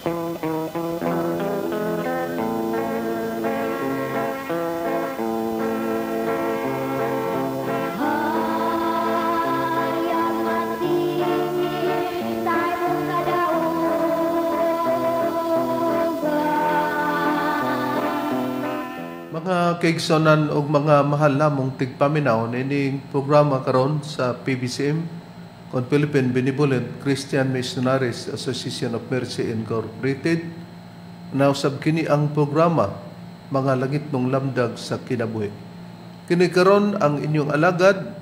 Hayag mati sa imong kadaugan. Mga kaigsonan og mga mahal namong tigpaminaw, nining programa karon sa PBCM kon Philippine Benevolent Christian Missionaries Association of Mercy Incorporated, nausab kini ang programa Mga Langitnong Lamdag sa Kinabuhi. Kini karon ang inyong alagad,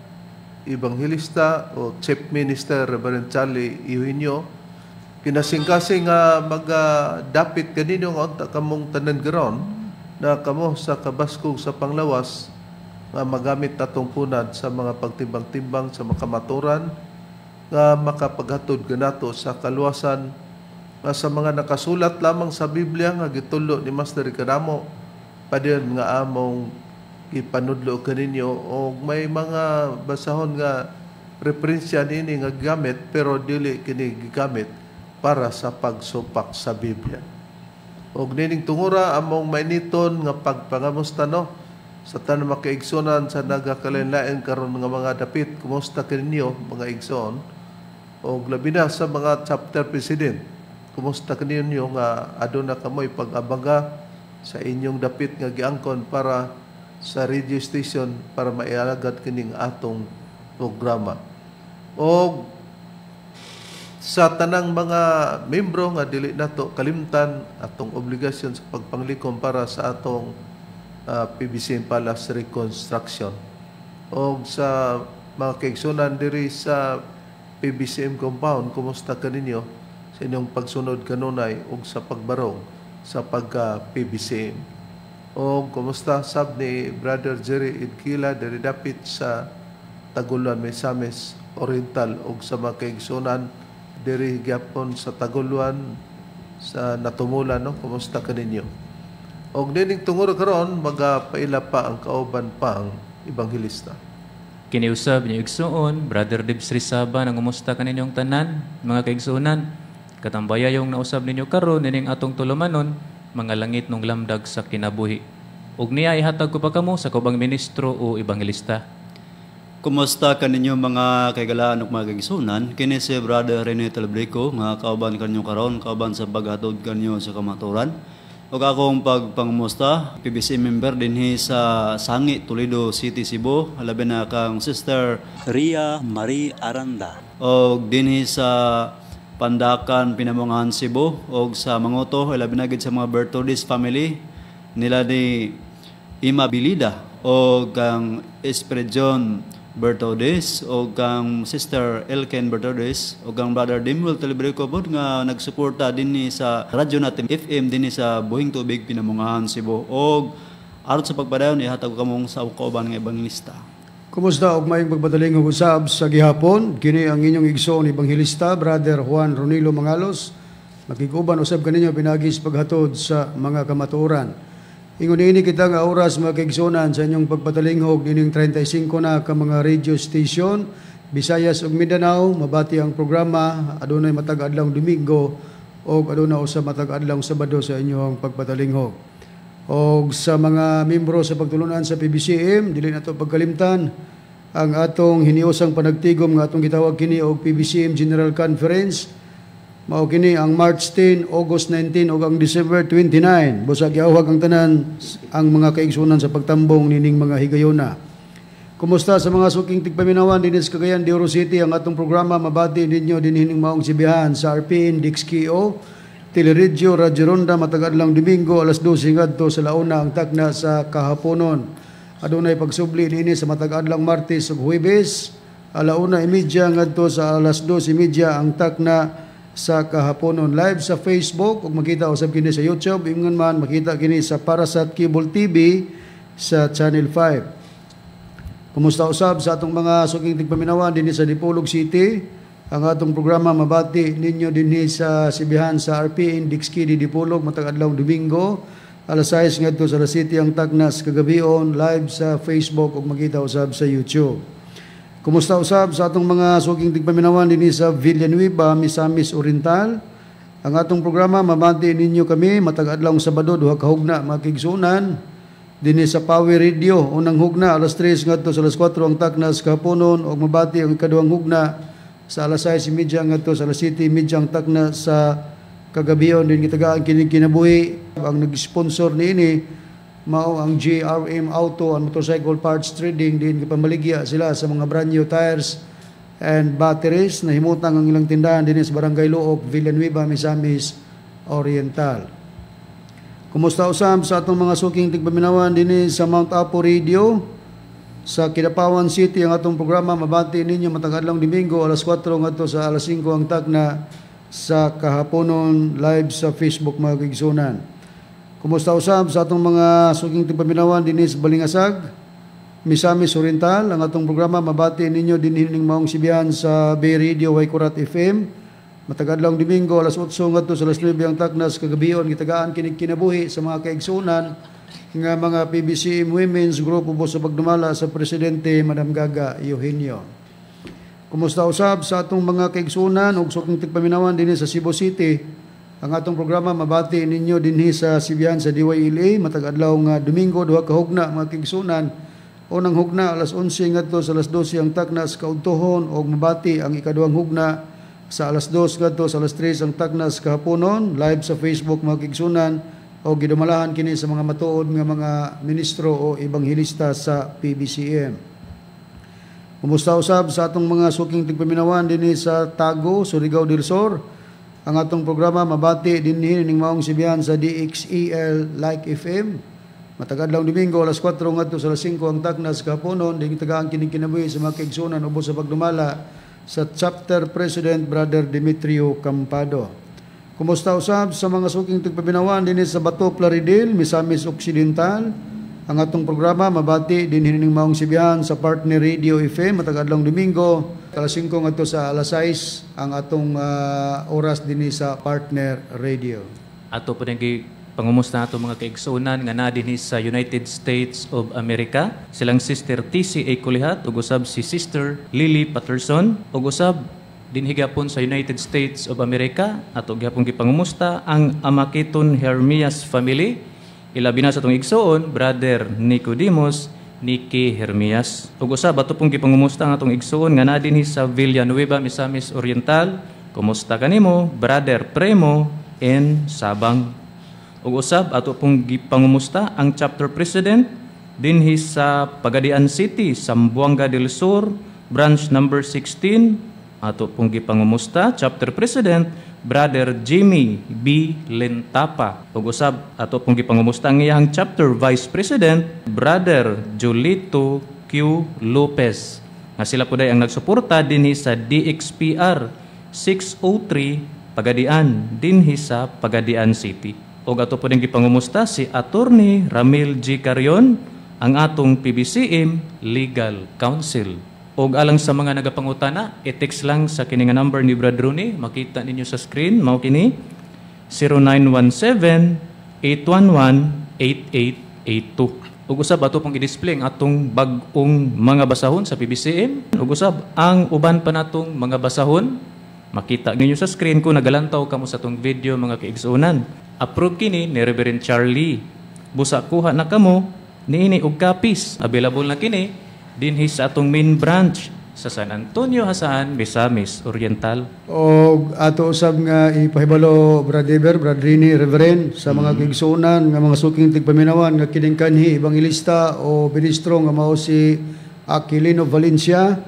Ebanghelista o Chief Minister Reverend Charlie Eugenio, kinasingkasing nga magadapit kaninyo nga unta kamong tanan karon na kamo sa kabaskog sa panglawas nga magamit atong punad sa mga pagtimbang-timbang sa makamaturan nga makapaghatod kanato sa kaluwasan nga sa mga nakasulat lamang sa Biblia nga gitulo ni Master kanamo padayon nga among ipanudlo kaninyo, og may mga basahon nga referensya niini nga gigamit pero dili kini gigamit para sa pagsupak sa Biblia. Og nining tungura among mainiton nga pagpangamusta, no, sa tanan makaigsonan sa nagakalain-lain karon nga mga dapit. Kumusta kaninyo, mga igsoon? Og labi na sa mga chapter president, kumusta kaninyo nga aduna kamoy pag-abaga sa inyong dapit nga giangkon para sa radio station para maialagad kining atong programa? Og sa tanang mga membro nga dili nato kalimtan atong obligasyon sa pagpanglikom para sa atong PBCM Palace reconstruction. Og sa mga kaigsunan diri sa PBCM compound, kumusta kaninyo sa inyong pagsunod kanunay ug sa pagbarong sa pagka PBCM? Og kumusta sab ni Brother Jerry Idkila diri dapit sa Taguluan, Misamis Oriental, ug sa mga kaigsunan diri gyapon sa Taguluan, sa Natumulan, no, kumusta kaninyo? Og nining tungod karon magapaila pa ang kauban pang ebanghelista. Kiniusab niyo igsuon, Brother Dibs Rizaba, nangumusta kaninyong tanan, mga kaigsuonan. Katambaya yung nausab ninyo karon nining atong tulumanon, Mga Langitnong Lamdag sa Kinabuhi. Ug niya ihatag ko pa kamo sa kaubang ministro o ebanghelista. Kumusta kaninyo, mga kaigalaan ug mga kaigsuonan? Kini si Brother Rene Talbrico nga kauban kanyo karon, kauban sa paghatod kanyo sa kamaturan. Ug akong pagpangumusta, PBC member dinhi sa Sangi, Toledo City, Cebu, labi na kang Sister Ria Marie Aranda. Og dinhi sa Pandakan, Pinamungahan, Cebu, og sa Mangoto, labi na gid sa mga Bertoldes family nila ni Ima Bilida og kang Esperidion Bertoldes og kang Sister Elken Bertoldes og kang Brother Dimuel Telebrico pod nga nagsuporta dinhi sa radyo natin FM dinhi sa Buhing Tubig, Pinamungahan, Cebu. Og aron sa pagpadayon, ihatag ko kamong sa kauban nga ebanghelista. Kumusta og maayong pagbadaling usab sa gihapon? Kini ang inyong igsoon ebanghelista, Brother Juan Ronilo Mangalos. Makiguban usab kaninyo pinaagi sa paghatod sa mga kamatuoran. Ingon ini kita nga oras, mga kaigsuonan, sa inyong pagpatalinghog nining 35 na ka mga radio station Visayas ug Mindanao mabati ang programa adunay matag adlaw Domingo ug aduna usab matag adlaw Sabado sa inyong pagpatalinghog. Og sa mga membro sa pagtulunan sa PBCM, dili nato pagkalimtan ang atong hiniusang panagtigom nga atong gitawag kini og PBCM General Conference. Mao kini ang March 10, August 19 ug ang December 29. Busa giawhag ang tanan ang mga kaigsunan sa pagtambong nining mga higayona. Kumusta sa mga suking tigpaminawan dinhi sa Cagayan de Oro City? Ang atong programa mabati ninyo dinhi ning maong sibihan sa RPN DXKO Teleradyo Radyo Ronda matag adlaw Domingo alas 12 ngadto sa launa ang takna sa kahaponon. Adunay pagsubli niini sa matag adlaw Martes ug Huwebes 1:30 ngadto sa alas 2:30 ang takna sa kahaponon, live sa Facebook ug makita usab kini sa YouTube, ingon man makita kini sa Parasat Cable TV sa Channel 5. Kumusta usab sa atong mga suking tigpaminawan dinhi sa Dipolog City? Ang atong programa mabati ninyo dinhi sa sibihan sa RPN Dixki di Dipolog matag adlaw Domingo alas 6 ngadto sa alas 7 ang tagnas kagabion, live sa Facebook ug makita usab sa YouTube. Kumusta usab sa atong mga suking tigpaminawan dinhi sa Villanueva, Misamis Oriental? Ang atong programa, mabati ninyo kami matag adlaw Sabado, 2 ka hugna, mga kaigsuonan, dinhi sa Power Radio. Unang hugna alas 3 ngadto sa alas 4 ang takna sa kahaponon, ug mabati ang ikaduhang hugna sa alas 6:30 ngadto sa alas 7:30 ang takna sa kagabion. Din gitagaan kini kinabuhi. Ang nag-sponsor niini mao ang GRM Auto and Motorcycle Parts Trading. Din gipamaligya sila sa mga brand new tires and batteries. Nahimutang ang ilang tindahan dinhi sa Barangay Looc, Villanueva, Misamis Oriental. Kumusta usab sa atong mga suking tigpaminawan dinhi sa Mount Apo Radio sa Kidapawan City? Ang atong programa mabati ninyo matag adlaw Domingo alas 4 ngadto sa alas 5 ang takna sa kahaponon, live sa Facebook, mga kaigsuonan. Kumusta usab sa atong mga suking tigpaminawan dinhi sa Balingasag, Misamis Oriental? Ang atong programa mabati ninyo dinhi ning maong sibihan sa Bay Radio Waikurat FM. Matag adlaw Domingo alas 8 ngadto sa alas 9 ang taknas kagabion. Gitagaan kini kinabuhi sa mga kaigsuonan nga mga PBCM Women's Group ubos sa pagdumala sa presidente Madam Gaga Eugenio. Kumusta usab sa atong mga kaigsuonan ug suking tigpaminawan dinhi sa Cebu City? Ang atong programa mabati ninyo dinhi sa Sibihan sa DYLA matag adlaw nga Domingo, 2 ka hugna, mga kaigsuonan. Unang hugna alas 11 ngadto sa alas 12 ang taknas kaudtohon, ug mabati ang ikaduhang hugna sa alas 2 ngadto sa alas 3 ang taknas kahaponon, live sa Facebook, mga kaigsuonan, o gidumalahan kini sa mga matuod nga mga ministro o ebanghelista sa PBCM. Kumusta usab sa atong mga suking tigpaminawan dinhi sa Tago, Surigao del Sur? Ang atong programa mabati dinhi ning maong sibihan sa DXEL Like FM. Matag adlaw Domingo alas 4 ngadto sa alas 5 ang taknas kahaponon. Dinhi tagaan kini kinabuhi sa mga kaigsuonan ubos sa pagdumala sa Chapter President Brother Demetrio Campado. Kumusta usab sa mga suking tigpaminawan dinhi sa Bato, Plaridel, Misamis Occidental? Ang atong programa mabati dinhi ning maong sibihan sa Partner Radio FM matag adlaw Domingo alas 5 ngadto sa alas 6 ang atong oras dinhi sa Partner Radio. Ato po din pangumusta nato mga kaigsuonan nga naa dinhi sa United States of America. Silang Sister TCA Kulihat ug usab si Sister Lily Patterson, ug usab dinhi gyapon sa United States of America ato gyapon gipangumusta ang Amakiton Hermias family, ilabi na sa atong igsoon Brother Nicodemus Niki Hermias. Ug usab ato pong gipangumusta ang atong igsoon nga naa dinhi sa Villanueva, Misamis Oriental. Kumusta kanimo, Brother Premo N. Sabang? Ug usab ato pong gipangumusta ang chapter president dinhi sa Pagadian City, Zamboanga del Sur, branch number 16. Ato pong gipangumusta chapter president Brother Jimmy B. Lentapa. Ug usab ato pong gipangumusta ang iyang chapter vice president Brother Julito Q. Lopez. Nga sila po day ang nagsuporta dinhi sa DXPR 603 Pagadian dinhi sa Pagadian City. Og ato po din gipangumusta si Attorney Ramil G. Carion, ang atong PBCM Legal Counsel. Og alang sa mga nagapangutana, i-text lang sa kini nga number ni Brad Rooney, makita ninyo sa screen, mao kini 0917-811-8882. Ug usab ato pong i-display ang atong bag-ong mga basahon sa PBCM. Ug usab ang uban pa natong mga basahon, makita ninyo sa screen kung nagalantaw kamo sa atong video, mga kaigsuonan. Approve kini ni Reverend Charlie. Busa kuha na kamo niini og copies. Available na kini dinhi sa atong main branch sa San Antonio, Jasaan, Misamis Oriental. Og ato usab nga ipahibalo, Brad Eber, Brad Rini, Reverend, sa mga kaigsuonan nga mga suking tigpaminawan nga kining kanhi ebanghelista o ministro nga mao si Aquilino Valencia,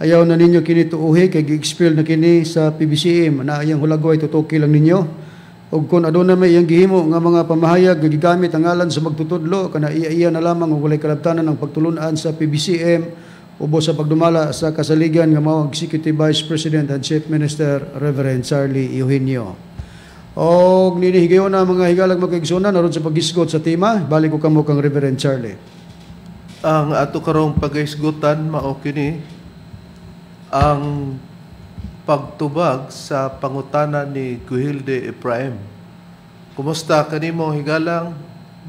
ayaw na ninyo kini tuuhi kay gi-expel na kini sa PBCM na iyang hulagway, tutuki lang ninyo. Og kung aduna may iyang gihimo nga mga pamahayag nga gigamit ang ngalan sa magtutudlo, kana iya-iya na lamang ug walay kalabtanan ang pagtulun-an sa PBCM ubos sa pagdumala sa kasaligan nga mao ang Executive Vice President and Chief Minister Reverend Charlie Eugenio. Og ninihigayon na, mga higalag mga aron sa paghisgot sa tema, balik ko kamo kang Reverend Charlie. Ang ato karong paghisgutan mao kini ang pagtubag sa pangutana ni Guhilde Ephraim. Kumusta kanimo, higalang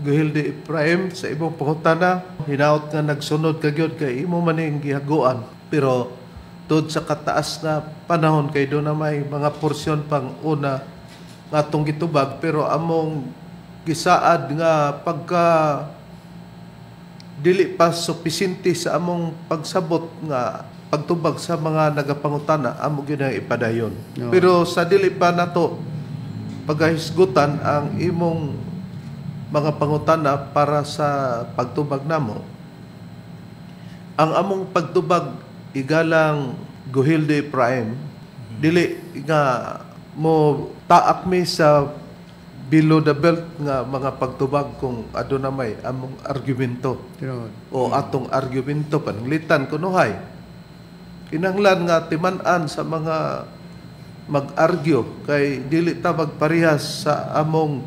Guhilde Ephraim, sa imong pangutana? Hinaot nga nagsunod ka gyud kay imo man ning gihaguan. Pero tuod sa kataas na panahon kay do na may mga porsyon pang una nga atong gitubag, pero among gisaad nga pagka dili pa supisinte sa among pagsabot nga pagtubag sa mga nagapangutana, amo gyud ang ipadayon. No. Pero sa dili pa nato pagahisgutan ang imong mga pangutana para sa pagtubag namo, ang among pagtubag igalang Guhilde Prime, dili nga mo taak mi sa below the belt nga mga pagtubag kung aduna may among argumento Tinuod. O atong argumento pananglitan kunuhay kinahanglan nga timan-an sa mga mag-argue kay dili ta magparehas sa among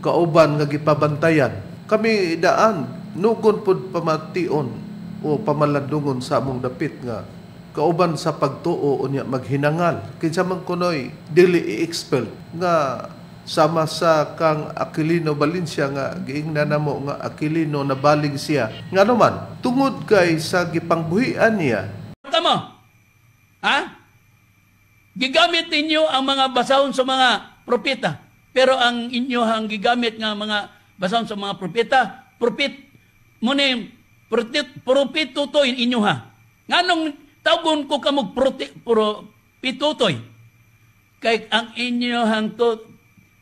kauban nga gipabantayan. Kami daan nugon pud pamation o pamalandungon sa among dapit nga kauban sa pagtuo, unya maghinangal kinsa man kunoy dili i-expel nga sama sa kang Aquilino Valencia nga giingnan namo nga Aquilino nabaling siya, ngano man tungod kay sa gipangbuhian niya. Tama. Ha? Gigamit ninyo ang mga basahon sa mga propeta. Pero ang inyo ang gigamit nga mga basahon sa mga propeta, propet mo ni propet propitutoy inyo ha. Nganong tawgon ko kamog propitutoy? Kay ang inyo hang to,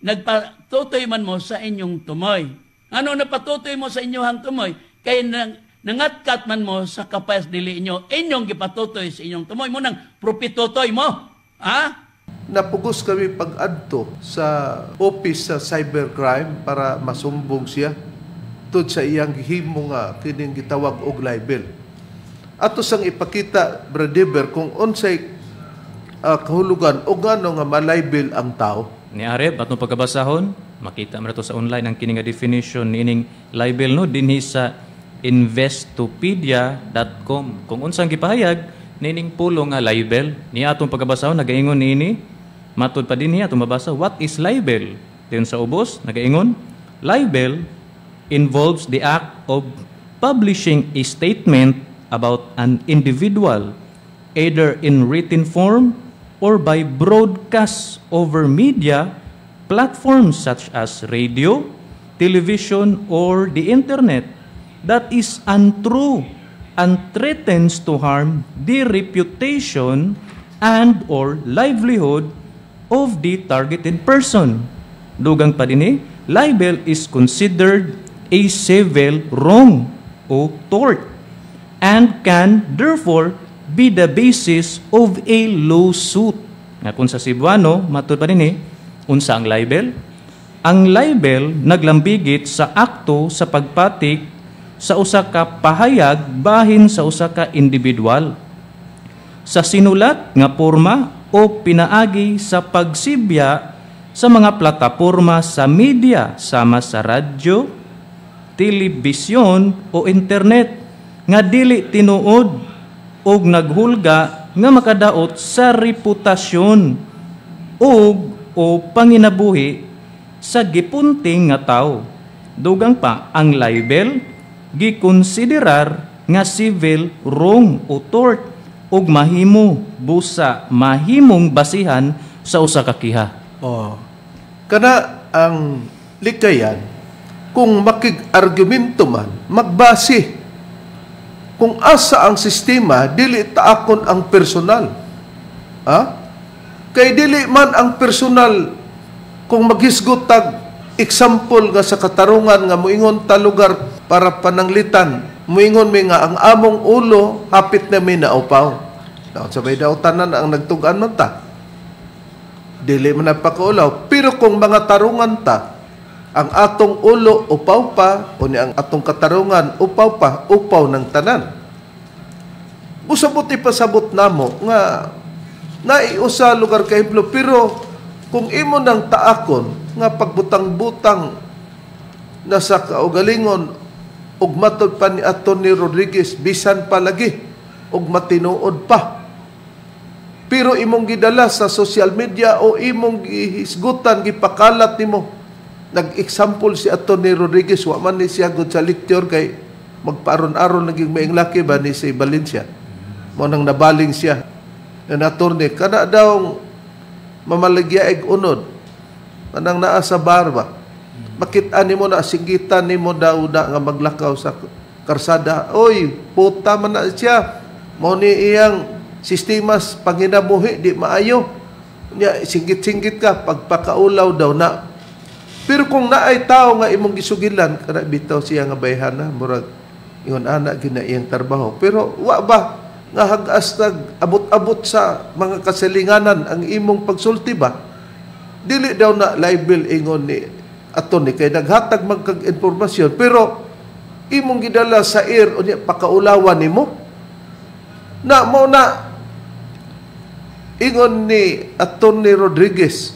nagpatutoy man mo sa inyong tumoy. Ano napatutoy mo sa inyong tumoy? Kay nangatkat man mo sa kapas dili inyo, inyong gipatutoy sa inyong tumoy mo nang propitutoy mo. Ha? Napugos kami pag-adto sa office sa cybercrime para masumbong siya tud sa iyang gihimo nga kining gitawag og libel. Ato sang ipakita, Bradiber, kung unsay kahulugan o ngano nga malibel ang tao. Ni Areb, atong pagkabasahon, makita man nato sa online ang kini nga definition niining libel, no, dinhi sa investopedia.com. Kung unsang gipahayag niining pulo nga libel, ni atong pagkabasahon nagaingon niini, matud pa dinhi atong mabasa, what is libel? Diyon sa ubos nagaingon, libel involves the act of publishing a statement about an individual, either in written form or by broadcast over media platforms such as radio, television, or the internet, that is untrue and threatens to harm the reputation and or livelihood of the targeted person. Dugang pa dinhi, libel is considered a civil wrong o tort and can therefore be the basis of a lawsuit. Nga kung sa Cebuano, matud pa dinhi, unsa ang libel? Ang libel naglambigit sa akto sa pagpatik sa usa ka pahayag bahin sa usa ka individual sa sinulat nga porma o pinaagi sa pagsibya sa mga plataporma sa media sama sa radyo, telebisyon o internet nga dili tinuod og naghulga nga makadaot sa reputasyon ug o panginabuhi sa gipunting nga tawo. Dugang pa, ang libel gikonsiderar nga civil wrong o tort ug mahimo busa mahimong basihan sa usa ka kiha. Oh. Kana ang likayan, kung makig-argumento man, magbase. Kung asa ang sistema, dili taakon ang personal. Ha? Kay dili man ang personal kung maghisgot tag example nga sa katarungan nga muingon ta lugar para pananglitan, muingon mi nga ang among ulo hapit na mi naupaw. Daot sabay daw tanan ang nagtug-an man ta. Dili man nagpakaulaw. Pero kung mga tarungan ta, ang atong ulo upaw pa, o ni ang atong katarungan upaw pa, upaw ng tanan. Usabot ipasabot namo nga naiusa lugar kahiblo, pero kung imo nang taakon nga pagbutang-butang na sa kaugalingon ug matod pa ni Atty. Rodriguez bisan pa lagi ug matinuod pa, pero imong gidala sa social media o imong gihisgutan, gipakalat nimo, nag-example si Atty. Rodriguez, wa man ni siya gud sa lecture kay magpaaron-aron naging maing laki ba ni si Valencia mo nang nabaling siya na attorney kana daw mamaligya unod. Kanang naa sa bar ba. Makita nimo na singgitan nimo daw na nga maglakaw sa karsada. Oy, puta man na siya. Mao ni iyang sistemas panginabuhi di maayo. Nya singgit-singgit ka pagpakaulaw daw na. Pero kung naay tao nga imong gisugilan kana bitaw siya nga bayhana, murag ingon ana gina iyang trabaho. Pero wa ba nga hagas nag abot-abot sa mga kasilinganan ang imong pagsulti ba? Dili daw na libel ingon ni attorney kay naghatag man kag impormasyon, pero imong gidala sa air unya pakaulawan nimo. Na mo na ingon ni Attorney Rodriguez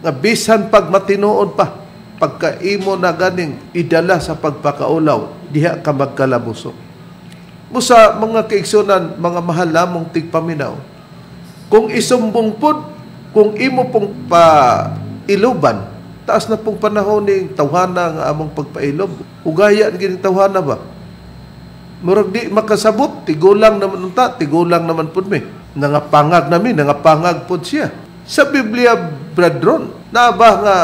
nga bisan pag matinuod pa, pagka imo na ganing idala sa pagpakaulaw, diha ka magkalabuso. Busa mga kaigsunan, mga mahal namong tigpaminaw, kung isumbong pod, kung imo pong pailuban, taas na pong panahon ning tawhana nga among pagpailob. Ugaya gining tawhana ba? Murag di makasabot, tigulang naman unta, tigulang naman pud mi. Nangapangag nami, nangapangag pud siya. Sa Biblia, brethren, naa ba nga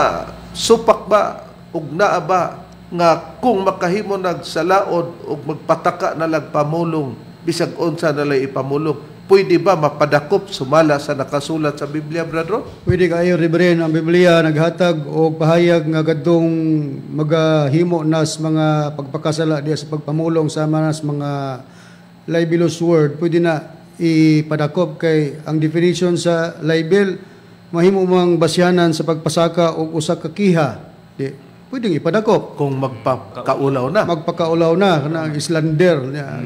supak ba ug naa ba nga kung makahimo nagsalaod ug magpataka na lang pamulong bisag unsa na lang ipamulong, pwede ba mapadakop sumala sa nakasulat sa Biblia, brethren? Pwede kayo, Reverend. Ang Biblia naghatag og pahayag nga kadtong magahimo nas mga pagpakasala diya sa pagpamulong sama nas mga libelous word, pwede na ipadakop kay ang definition sa libel mahimo mang basyanan sa pagpasaka og usa ka kiha. Di pwedeng ipadakop. Kung magpakaulaw na. Magpakaulaw na kanang slander nya,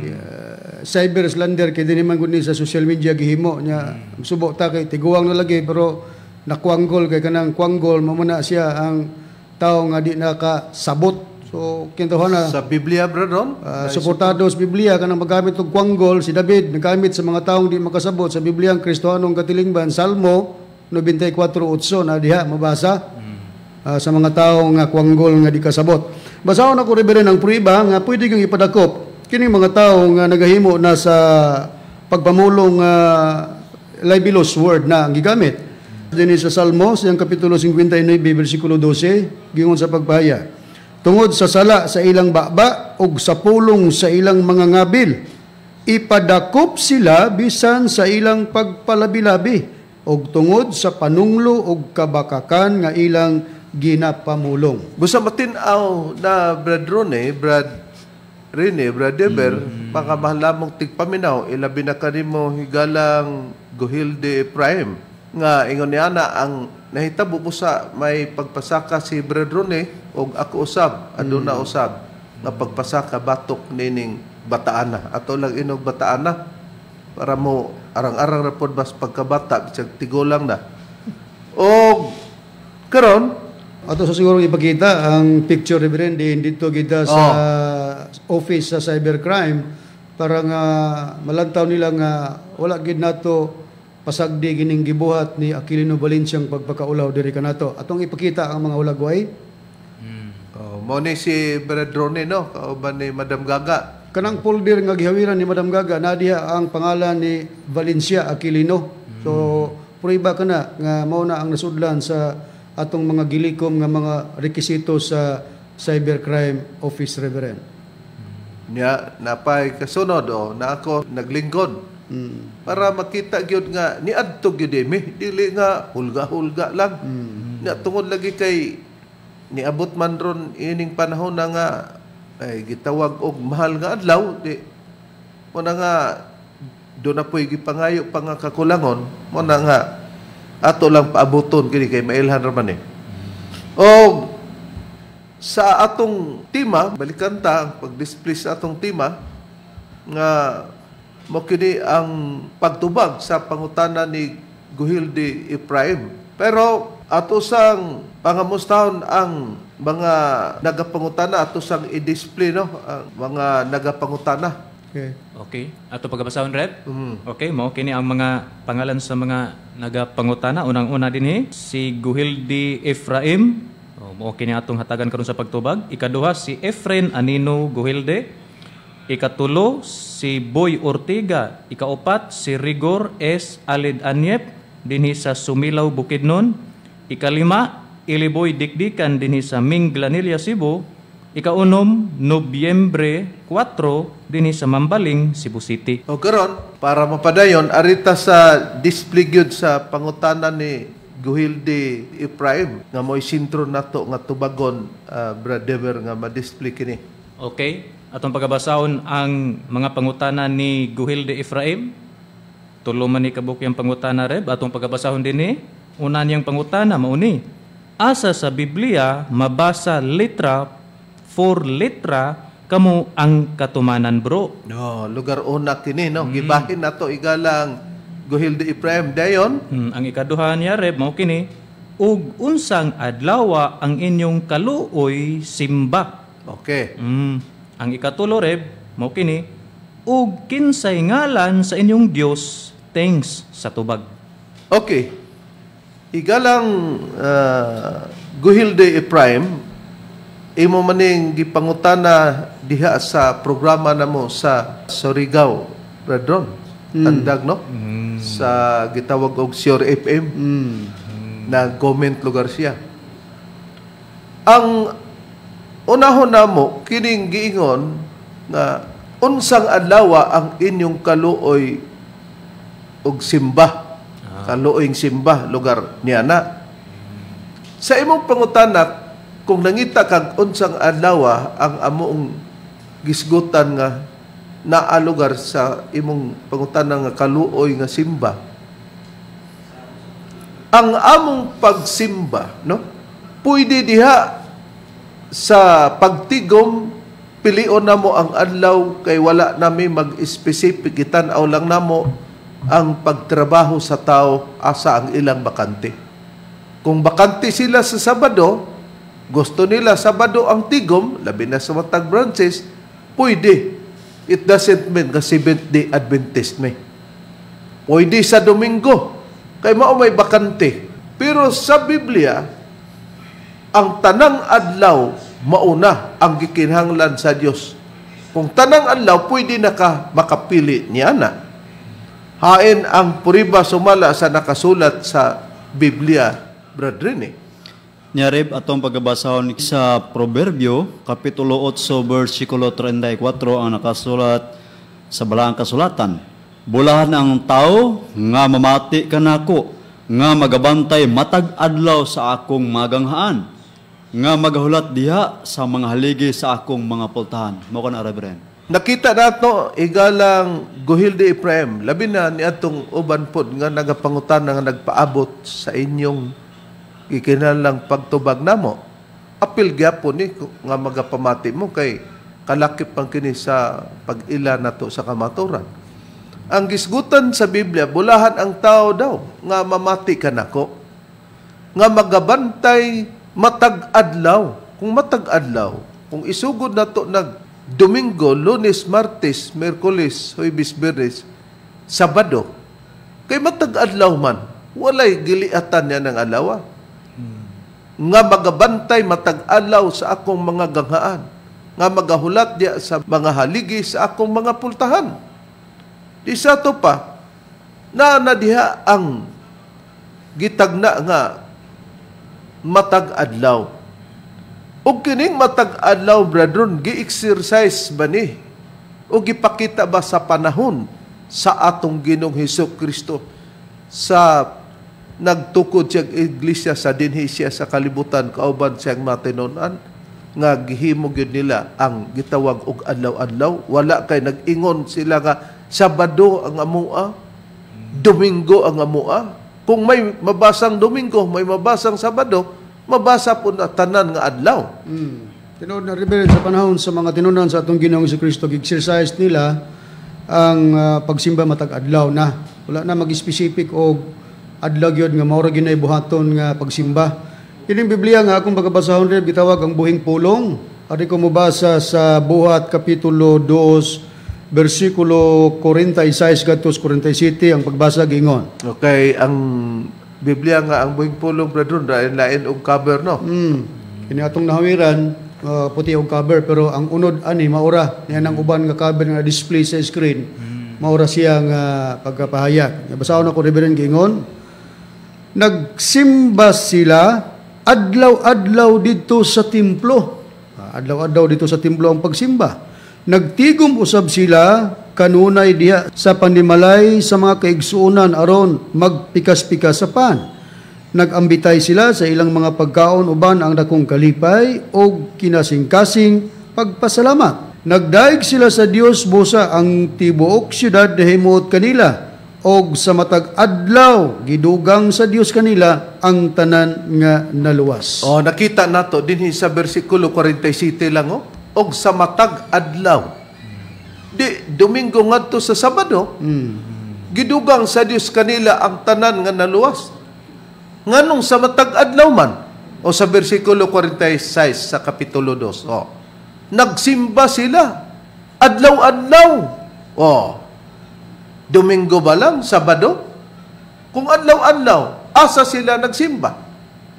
cyber slander kay dinhi man gud ni sa social media gihimo nya. Subo ta kay tiguang na lagi pero nakwanggol kay kanang kwanggol mao na siya ang tao nga di nakasabot. So kintuhan na sa Biblia, brethren, suportado sa Biblia kanang magamit og kwanggol si David nagamit sa mga taong di makasabot sa Biblia ang Kristohanong katilingban, Salmo 94:8 na diha mabasa sa mga taong nga kwanggol nga di kasabot. Basahon ako, Reverend, ang prueba nga pwede kang ipadakop kining mga tao nga nagahimo na sa pagpamulong libelous word na ang gigamit. Dinhi sa Salmo, siyang Kapitulo 59, versikulo 12, gingon sa pagpahaya: "Tungod sa sala sa ilang baba ug sa pulong sa ilang mga ngabil, ipadakop sila bisan sa ilang pagpalabi-labi ug tungod sa panunglo ug kabakakan nga ilang ginapamulong." Busa matin-aw na Brad Rone, Brad Rene, Brad Deber, mga mahal namong tigpaminaw, ilabi na kanimo higalang Guhilde Ephraim, nga ingon niya na ang nahitabo busa may pagpasaka si Brad Rone og ako usab, aduna usab nga pagpasaka batok nining bataana. Ato lang inog bataana para mo arang-arang ra pod bas pagkabata bisag tigulang na. Og karon ato sa siguro ipakita ang picture, Reverend, din dito kita sa office sa cybercrime para nga malantaw nila nga wala gid nato pasagdi gining gibuhat ni Aquilino Valenciang pagpakaulaw diri kanato. Atong ipakita ang mga hulagway. Oh, mo ni si Brad Rone, no, kauban ni Madam Gaga. Kanang folder nga gihawiran ni Madam Gaga na diha ang pangalan ni Valencia Aquilino. So prueba kana nga mao na ang nasudlan sa atong mga gilikom nga mga rekisito sa cybercrime office, Reverend. Nya napay kasunod, oh, na ako naglingkod. Para makita gyud nga niadto gyud mi, dili nga hulga-hulga lang. Nya tungod lagi kay niabot man ron ining panahon na nga ay gitawag og mahal nga adlaw, di mo na nga do na po'y gipangayo pa nga kakulangon, mo na nga ato lang paabuton kini kay mailhan ra man eh. Og sa atong tema, balikan ta ang pag-display sa atong tema nga mo kini ang pagtubag sa pangutana ni Guhilde Ephraim. Pero ato sang pangamustahon ang mga nagapangutana, ato sang i-display, no, ang mga nagapangutana. Okay. Okay. Ato pagabasahon, Rev? Okay, mao kini ang mga pangalan sa mga nagapangutana. Unang-una dinhi si Guhilde Ephraim. Oh, mao kini atong hatagan karon sa pagtubag. Ikaduha si Efren Anino Guhilde. Ikatulo si Boy Ortega. Ikaupat si Rigor S. Alid Anyep dinhi sa Sumilaw, Bukidnon. Ikalima Iliboy Dikdikan dinhi sa Minglanilla, Cebu. Ikaunom, Nobyembre 4 dinhi sa Mambaling, Cebu City. O karon, para mapadayon, arita sa display gyud sa pangutana ni Guhilde Ephraim nga mo'y sentro nato nga tubagon, Brad Dever, nga ma-display kini. Okay, atong pagabasahon ang mga pangutana ni Guhilde Ephraim. Tulo man ni kabuk yung pangutana, Reb. Atong pagabasahon dinhi. Una niyang pangutana mauni: Asa sa Biblia mabasa letra for letra kamo ang katumanan, bro? No, lugar una kini, no. Gibahin nato igalang Guhilde Ephraim dayon. Ang ikaduha niya, Reb, mao kini: Ug unsang adlawa ang inyong kaluoy simba? Okay. Ang ikatulo, Reb, mao kini: Ug kinsay ngalan sa inyong Dios? Thanks sa tubag. Okay. Igalang Guhilde Ephraim, imo maning gipangutana diha sa programa namo sa Surigao, Bradron. Tandag, no? Sa gitawag og Sure FM. Na comment lugar siya. Ang unahon namo kining giingon nga unsang adlaw ang inyong kaluoy og simba. Kaluoyng simba lugar niya na. Sa imong pangutana, kung nangita kag unsang adlaw ang amoong gisgutan nga naa lugar sa imong pangutana nga kaluoy nga simba, ang among pagsimba, no, pwede diha sa pagtigom, pilion namo ang adlaw kay wala nami mag-specific, gitan-aw lang namo ang pagtrabaho sa tao, asa ang ilang bakante. Kung bakante sila sa Sabado, gusto nila Sabado ang tigom, labi na sa matag branches, pwede. It doesn't mean nga Seventh Day Adventist may. Pwede sa Domingo, kay mao may bakante. Pero sa Biblia, ang tanang adlaw mauna ang gikinahanglan sa Dios. Kung tanang adlaw, pwede na ka makapili niya na. Hain ang puriba sumala sa nakasulat sa Biblia, brethren eh. Nyarib, atong pagabasahon sa Proverbio, Kapitulo 8, versikulo 34, ang nakasulat sa Balaang Kasulatan. Bulahan ang tao nga mamati kanako, nga magabantay matag adlaw sa akong maganghaan, nga magahulat diha sa mga haligi sa akong mga pultahan. Mao kana, Reverend. Nakita nato igalang Guhilde Ephraim, labi na ni atong uban pod nga nagapangutana nga nagpaabot sa inyong gikinahanglang pagtubag namo. Apil gyapon ni nga magapamati mo kay kalakip pang kini sa pag-ila nato sa kamaturan. Ang gisgutan sa Biblia, bulahan ang tao daw nga mamati kanako, nga magabantay matag adlaw. Kung matag adlaw, kung isugod nato nag Domingo, Lunes, Martes, Miyerkules, Huwebes, Biyernes, Sabado, kay matag adlaw man, walay giliatan niya ng adlaw. Nga magabantay matag adlaw sa akong mga ganghaan, nga magahulat diya sa mga haligi sa akong mga pultahan. Di sa to pa, naa na diha ang gitagna nga matag adlaw. Og kining matag adlaw, brethren, gi-exercise ba ni? O gipakita ba sa panahon sa atong Ginoong Hesus Kristo sa nagtukod siyang iglesia sa dinhi siya sa kalibutan kauban siyang matinon-an nga gihimo gyud nila ang gitawag og adlaw-adlaw? Wala kay nag-ingon sila nga Sabado ang amua, Domingo ang amua. Kung may mabasang Domingo, may mabasang Sabado, mabasa po na tanan nga adlaw. Tinuod na, Reverend, sa panahon sa mga tinunan sa atong Ginoong Kristo, exercise nila ang pagsimba matag adlaw na. Wala na mag-specific og adlaw gyud nga maura gyud buhaton nga pagsimba. Kining Biblia nga akong pagkabasahon, Rev, gitawag ang buhing pulong. Ari ko mobasa sa Buhat Kapitulo 2 versikulo 46 gadto 47 ang pagbasa giingon. Okay, ang Biblia nga ang buhing pulong, brethren, lain-lain og cover, no? Kini atong nahawiran, puti og cover, pero ang unod ani maura niya nang uban nga cover nga display sa screen. Maura siya nga pagkapahayag. Basahon ako, Reverend, giingon. Nagsimba sila Adlaw-adlaw didto sa templo. Adlaw-adlaw dito sa templo ang pagsimba. Nagtigom usab sila kanunay diha sa panimalay sa mga kaigsuonan aron magpikas-pikas sa pan. Nag-ambitay sila sa ilang mga pagkaon uban ang dakong kalipay og kinasingkasing pagpasalamat. Nagdaig sila sa Dios busa ang tibuok syudad nahimuot kanila og sa matag adlaw gidugang sa Dios kanila ang tanan nga naluwas. Oh, nakita nato dinhi sa bersikulo 47 lang, oh. Og sa matag adlaw. Di Domingo ngadto sa Sabado. Gidugang sa Dios kanila ang tanan nga naluwas. Nganong sa matag adlaw man? O sa bersikulo 46 sa kapitulo 2. Oh. Nagsimba sila adlaw-adlaw. Oh. Domingo ba lang, Sabado? Kung adlaw-adlaw, asa sila nagsimba?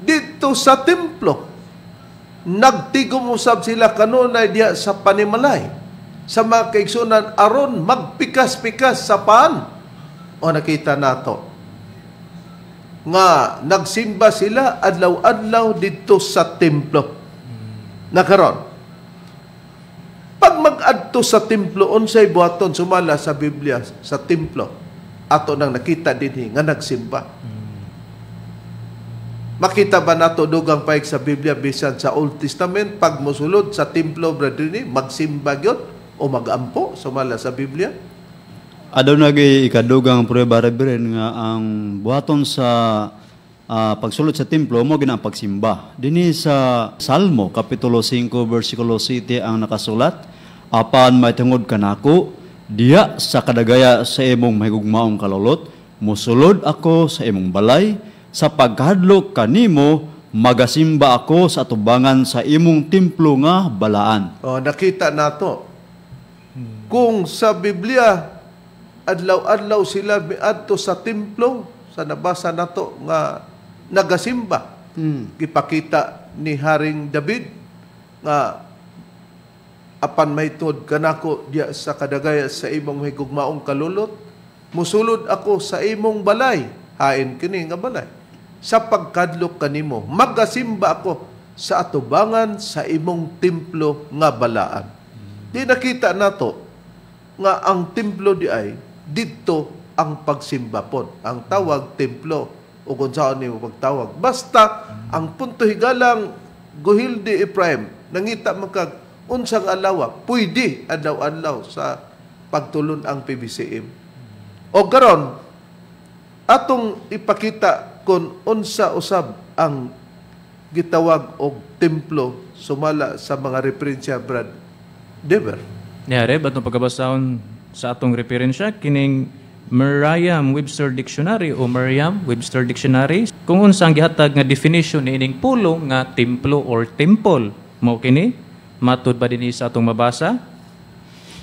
Dito sa templo. Nagtigom usab sila kanunay diha sa panimalay sa mga kaigsunan aron magpikas-pikas sa pan. O nakita nato nga nagsimba sila adlaw-adlaw dito sa templo. Nakaron, pag mag-adto sa templo, unsay buhaton sumala sa Biblia sa templo? Ato nang nakita dinhi nga nagsimba. Makita ba nato dugang payag sa Biblia bisan sa Old Testament pag mosulod sa templo, brother, ni magsimba gyud o magampo sumala sa Biblia? Aduna gyud ikadugang prueba, Reverend, nga ang buhaton sa pagsulod sa templo mo gina ang pagsimba. Dinhi sa Salmo kapitulo 5 bersikulo 7 ang nakasulat, "Apan mahitungod kanako diya sa kadagaya sa imong mahigugmaong kalulot, musulod ako sa imong balay, sa pagkahadlok kanimo magasimba ako sa atubangan sa imong templo nga balaan." Oh, nakita nato. Kung sa Biblia adlaw-adlaw sila miadto sa templo, sa nabasa nato nga nagasimba. Gipakita ni Haring David nga "Apan mahitungod kanako diya sa kadagaya sa imong higugmaong kalulot, musulod ako sa imong balay," hain kini nga balay, "sa pagkadlok kanimo magasimba ako sa atubangan sa imong templo nga balaan." Di nakita nato nga ang templo di ay didto ang pagsimba pod. Ang tawag templo o kung saan nimo pagtawag. Basta ang punto, higalang Guhilde Ephraim, nangita man kag unsang alawa, pwede adlaw-adlaw sa pagtulon ang PBCM. O karon atong ipakita kung unsa usab ang gitawag og templo sumala sa mga referensya, Brad Dever. Yeah, Reb, atong pagkabasahon sa atong referensya, kining Merriam-Webster Dictionary o Merriam-Webster Dictionary, kung unsa ang gihatag nga definition niining pulong nga templo or temple. Mao kini, matud ba dinhi sa atong mabasa?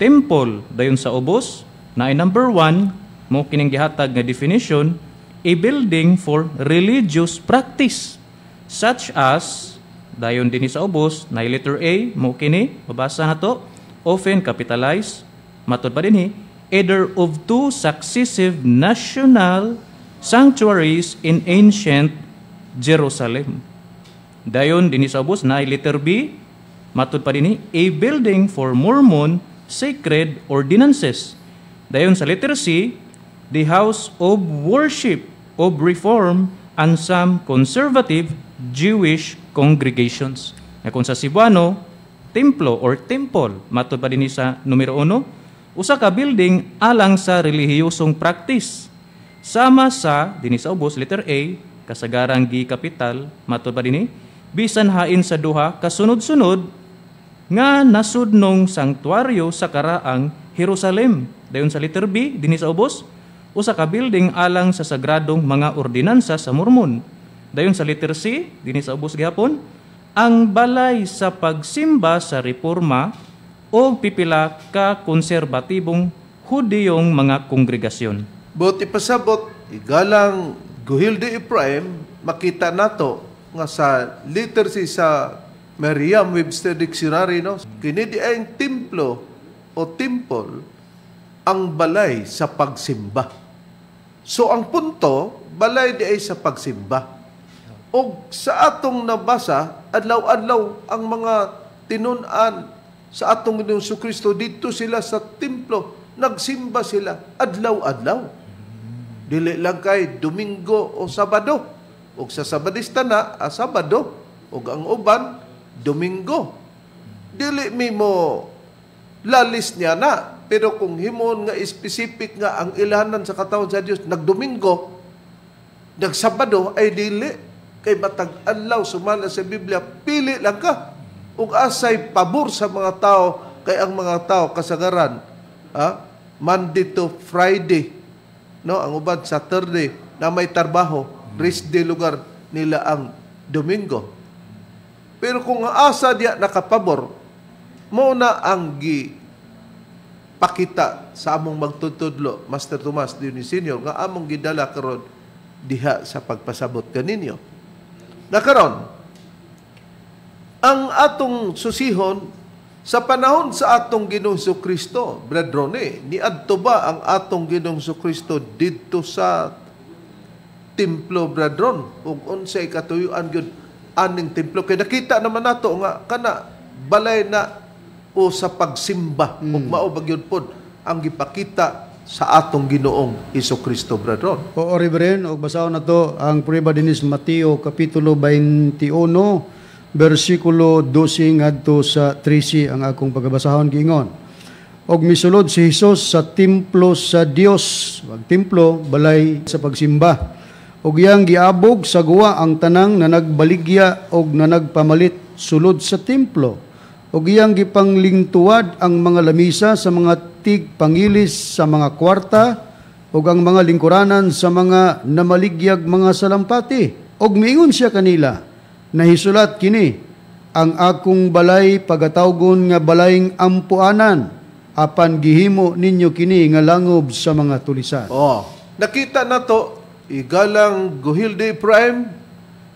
Temple, dayon sa ubos, na ay number 1, mao kining gihatag nga definition, a building for religious practice, such as, dayon dinhi sa ubos, na letter A, mao kini, mabasa na to, often capitalized, matud pa dinhi, either of two successive national sanctuaries in ancient Jerusalem. Dayon dinhi sa ubos na letter B, matud pa dinhi, a building for Mormon sacred ordinances. Dayon sa letter C, the house of worship of Reform and some conservative Jewish congregations. Na kung sa Cebuano, templo or temple, matud pa dinhi sa numero 1, usa ka building alang sa relihiyosong practice. Sama sa, dinhi sa ubos, letter A, kasagarang gi kapital, matud pa dinhi, bisan hain sa duha kasunod-sunod nga nasudnong sanktuaryo sa karaang Jerusalem. Dayon sa letter B, dinhi sa ubos, usa ka building alang sa sagradong mga ordinansa sa Mormon. Dayon sa letter C, dinhi sa ubos gihapon, ang balay sa pagsimba sa Reforma o pipila ka konserbatibong Hudiyong mga kongregasyon. But ipasabot, igalang Guhilde Ephraim, makita nato nga sa letter C sa Merriam-Webster Dictionary, no, kini di ay ang templo o temple ang balay sa pagsimba. So ang punto, balay di ay sa pagsimba. Og sa atong nabasa, adlaw-adlaw ang mga tinun-an sa atong Ginoong Kristo didto sila sa templo, nagsimba sila adlaw-adlaw. Dili lang kay Domingo o Sabado. Og sa Sabadista na, Sabado, ug ang uban Domingo. Dili mi mo lalis niya na, pero kung himon nga specific nga ang ilhanan sa katawhan sa Dios nagdomingo, nagsabado, ay dili, kay matag adlaw sumala sa Biblia, pili lang ka ug asay pabor sa mga tao, kay ang mga tao kasagaran Monday to Friday, no, ang uban Saturday na may trabaho, rest day lugar nila ang Domingo. Pero kung ang asa diya nakapabor, mo na ang gi pakita sa among magtutudlo, Master Tomas Dionis Senior, nga among gidala karon diha sa pagpasabot kaninyo. Na karon, ang atong susihon sa panahon sa atong Ginoong Kristo, Brad Ronnie, niadto ba ang atong Ginoong Kristo didto sa templo, Brad Ron? Ug unsay katuyuan gyud aning templo? Kay nakita naman nato nga kana balay na o sa pagsimba, ug mao ba gyud pod ang gipakita sa atong Ginoong Kristo, Brad Ron? Oo, Reverend, og basahon na to ang prueba dinis Mateo kapitulo 21 bersikulo 12 ngadto sa 13 ang akong pagabasahon giingon. Og misulod si Hesus sa templo sa Dios, wag templo balay sa pagsimba. Og iyang giabog sa guwa ang tanang nanagbaligya og nanagpamalit sulod sa templo. Og iyang gipanglingtuwad ang mga lamisa sa mga tigpangilis sa mga kwarta ug ang mga lingkuranan sa mga namaligyag mga salampati. Og miingon siya kanila, nahisulat kini, ang akong balay pagatawgon nga balayng ampuanan, apan gihimo ninyo kini nga langob sa mga tulisan. Oh, nakita na to, igalang Guhilde Prime,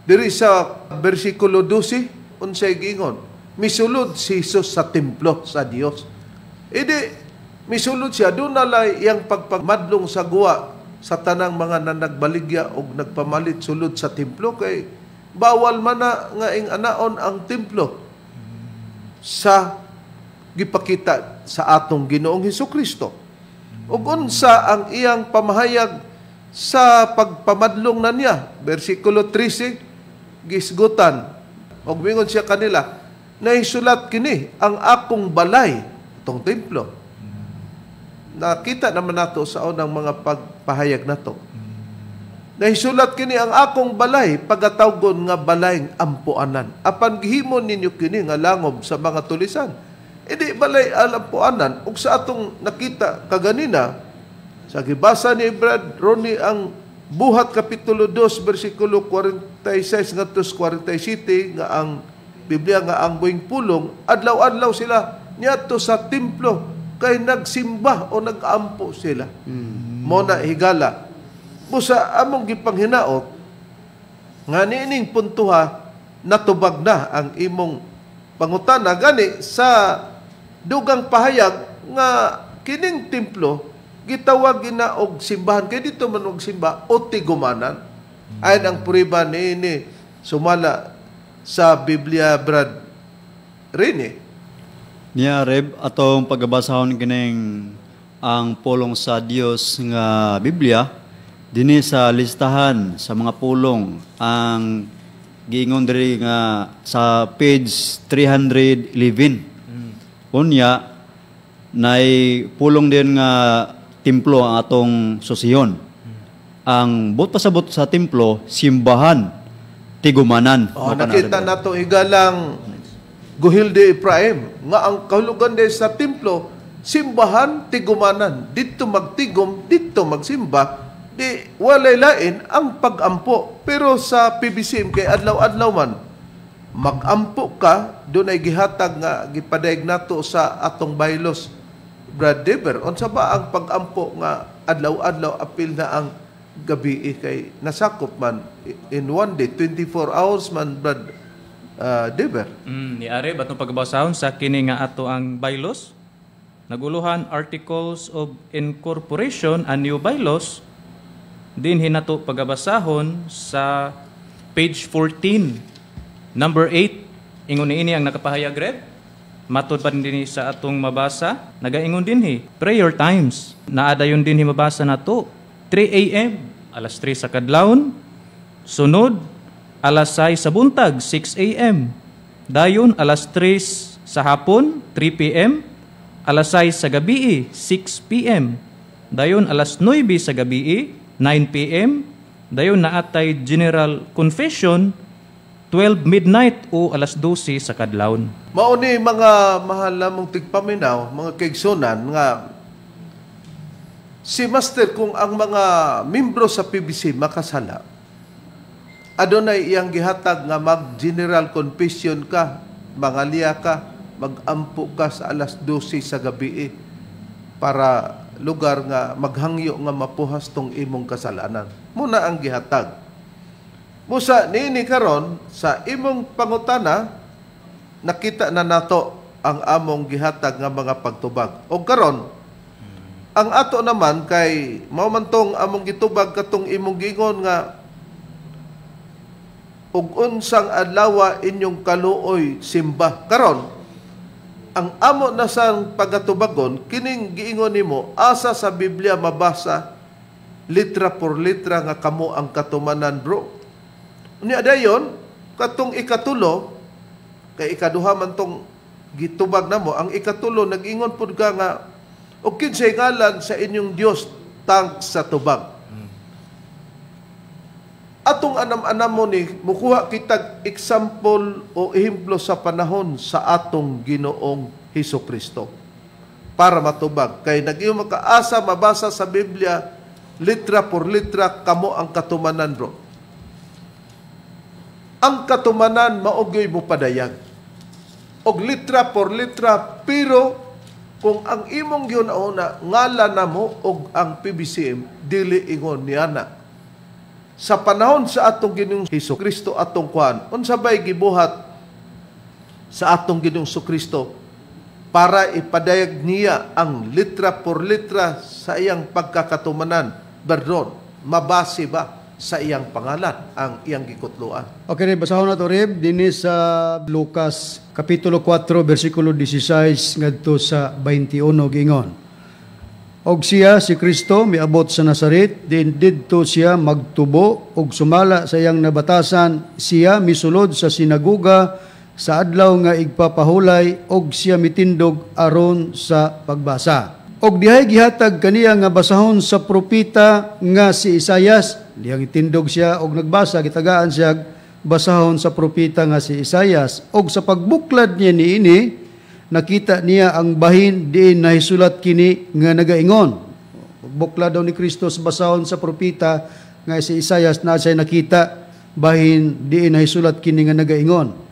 diri sa versikulo 12, unsay giingon, misulod si Jesus sa templo sa Dios. Idi misulod siya, doon nalay iyang pagpamadlong sa guwa sa tanang mga nanagbaligya og nagpamalit sulod sa templo, kay bawal man na nga ing anaon ang templo sa gipakita sa atong Ginoong Hesukristo. Ug unsa ang iyang pamahayag sa pagpamadlong na niya? Versikulo 13, gisgutan. Og mingon siya kanila, nahisulat kini ang akong balay, itong templo. Nakita naman nato sa unang mga pagpahayag nato. Nahisulat kini ang akong balay, pagatawgon nga balay ampuanan. Apan gihimo ninyo kini nga langob sa mga tulisan. Idi balay alampuanan. Ug sa atong nakita kaganina, sa gibasa ni Brad Ronnie ang Buhat Kapitulo 2, versikulo 46 ngadto 47, nga ang Biblia nga ang buhing pulong, adlaw-adlaw sila niadto sa templo kay nagsimba o nag-ampo sila. Mo na higala. Busa among gipanghinaot nga niining puntuha natubag na ang imong pangutana, gani sa dugang pahayag nga kining templo gitawag gina og simbahan, kay dito man og simba o tigumanan. Ayon ang prueba niini sumala sa Biblia, Brad Rene. Niya Reb, atong pagabasahon kining ang pulong sa Dios nga Biblia dinhi sa listahan sa mga pulong ang giingon diri nga sa page 311. Unya nay pulong din nga templo ang atong susiyon. Ang buot pasabot sa templo, simbahan, tigumanan. Oh, nakita nato higalang Guhilde Ephraim nga ang kahulugan din sa templo, simbahan, tigumanan. Dito magtigom, dito magsimba, di walay lain ang pagampo. Pero sa PBCM kay adlaw-adlaw man magampo ka, doon ay gihatag nga gipadayag nato sa atong bylaws, Brad Dever. Unsa ba ang pagampo nga adlaw-adlaw apil na ang gabi, kay nasakop man in one day 24 hours man, Brad Dever? Ni Are, batong pagbasahon sa kini nga ato ang bylaws, naguluhan Articles of Incorporation and New Bylaws, din hinato pagabasahon sa Page 14, number 8. Ingon niini ang nakapahayag, Rev. Matod pa din sa atong mabasa, nagaingon dinhi, prayer times. Naadayon dinhi mabasa nato, 3 a.m., alas 3 sa kadlawon. Sunod, alas 6 sa buntag, 6 a.m. Dayon, alas 3 sa hapon, 3 p.m. Alas 6 sa gabi, 6 p.m. Dayon, alas 9 sa gabi, 9 p.m. Dayon, naatay general confession, 12 midnight o alas 12 sa kadlawon. Mao ni, mga mahal namong tigpaminaw, mga kaigsunan, nga si Master, kung ang mga membro sa PBC makasala, adunay iyang gihatag nga mag-general confession ka, mangalya ka, magampo ka sa alas 12 sa gabi para lugar nga maghangyo nga mapuhas tong imong kasalanan. Muna ang gihatag. Musa niini karon sa imong pangutana, nakita na nato ang among gihatag nga mga pagtubag. O karon ang ato naman kay mao man tong among gitubag katong imong giingon nga ug unsang adlaw inyong kaluoy simba. Karon ang amo na sang pagatubagon kining giingon nimo, asa sa Biblia mabasa litra por litra nga kamo ang katumanan, bro? Unya dayon katong ikatulo, kay ikaduha man tong gitubag namo, ang ikatulo, nag-ingon pud ka nga og kinsay ngalan sa inyong Dios tang sa tubag. Atong anam-anam mo ni mukuha kitag example o ehemplo sa panahon sa atong Ginoong Hesus Kristo para matubag, kay nag-iyon makaasa mabasa sa Biblia litra por litra kamo ang katumanan, bro. Ang katumanan maugyoy mo padayag og litra por litra, pero kung ang imong gihuna-huna ngala namo og ang PBCM dili ingon niana. Sa panahon sa atong Ginoong Hesus Kristo, atong kuan, unsa bay gibuhat sa atong Ginoong Hesus Kristo para ipadayag niya ang litra por litra sa iyang pagkakatumanan? Perdon, mabase ba sa iyang pangalan ang iyang gikutloan? Okay, basahon na to, Reb, dinhi sa Lucas Kapitulo 4, versikulo 16 ngadto sa 21, giingon. Og siya, si Kristo, miabot sa Nazaret, din didto siya magtubo, og sumala sa iyang nabatasan, siya misulod sa sinagoga sa adlaw nga igpapahulay, og siya mitindog aron sa pagbasa. Og dihay gihatag kaniya nga basahon sa propeta nga si Isayas. Dihang itindog siya og nagbasa, gitagaan siya basahon sa propeta nga si Isayas. Og sa pagbuklad niya niini, nakita niya ang bahin diin nahisulat kini nga nagaingon. Pagbuklad daw ni Kristo sa basahon sa propeta nga si Isayas, na siya nakita bahin diin nahisulat kini nga nagaingon.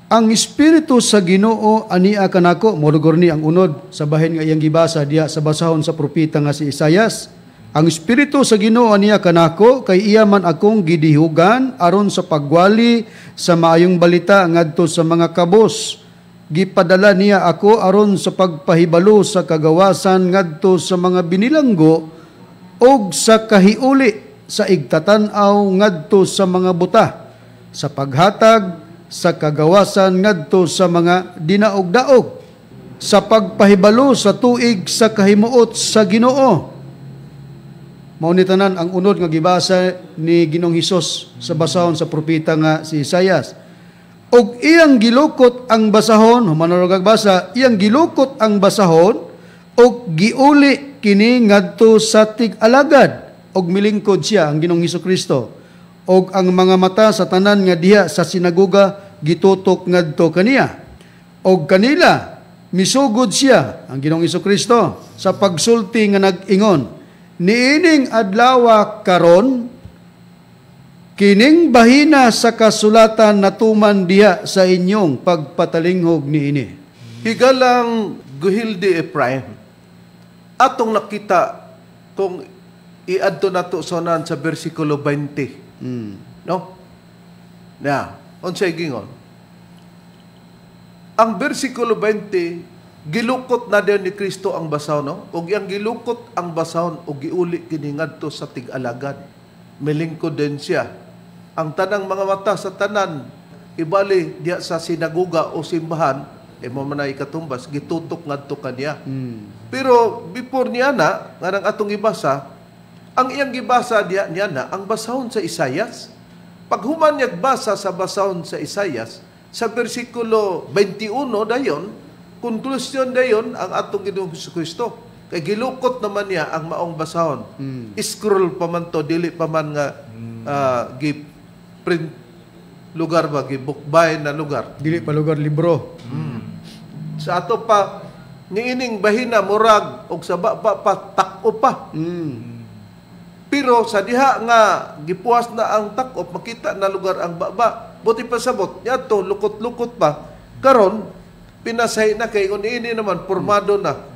Ang espiritu sa Ginoo ania kanako, modugor ni ang unod sa bahin nga iyang gibasa diha sa basahon sa propeta nga si Isayas. Ang espiritu sa Ginoo ania kanako kay iya man akong gidihugan aron sa pagwali sa maayong balita ngadto sa mga kabos. Gipadala niya ako aron sa pagpahibalo sa kagawasan ngadto sa mga binilanggo ug sa kahiuli sa igtatan-aw ngadto sa mga buta, sa paghatag sa kagawasan ngadto sa mga dinaog-daog, sa pagpahibalo sa tuig sa kahimuot sa Ginoo. Mao ni tanan ang unod nga gibasa ni Ginoong Hesus sa basahon sa propeta nga si Isayas. Og iyang gilukot ang basahon, human og basa, iyang gilukot ang basahon og giuli kini ngadto sa tig-alagad, og milingkod siya ang Ginoong Hesus Kristo. Og ang mga mata sa tanan nga diha sa sinagoga gitutok ngadto kaniya. Og kanila misugod siya ang Ginoong Hesus Kristo sa pagsulti nga nag-ingon, niining adlawa karon kining bahina sa kasulatan natuman diha sa inyong pagpatalinghog niini. Higalang Guhildi Ephraim, atong nakita kung iadto nato sonan sa bersikulo 20. No? Na, unsay gingon? Ang bersikulo 20, gilukot na din ni Kristo ang basahon, no? Ug iyang gilukot ang basahon ug giuli kini ngadto sa tig-alagad. Milingkod din siya. Ang tanang mga mata sa tanan ibali diya sa sinagoga o simbahan, eh mo man ay katumbas, gitutok ngadto kaniya. Pero before niya na, nga nang atong gibasa, ang iyang gibasa diya niya na, ang basahon sa Isayas. Paghuman niya basa sa basahon sa Isayas, sa bersikulo 21 dayon, konklusyon dayon ang atong Ginoong Kristo. Kay gilukot naman niya ang maong basahon. Scroll pa man to, dili pa man nga gi-print lugar ba, gibukbay na lugar. Dili pa lugar libro. Sa ato pa, niining bahina murag og sa baba pa tak-o pa. Pero sa diha nga gipuas na ang takop, makita na lugar ang baba. Buti pa sabot, niadto lukot-lukot pa. Karon pinasahi na kay kung ini naman pormado na.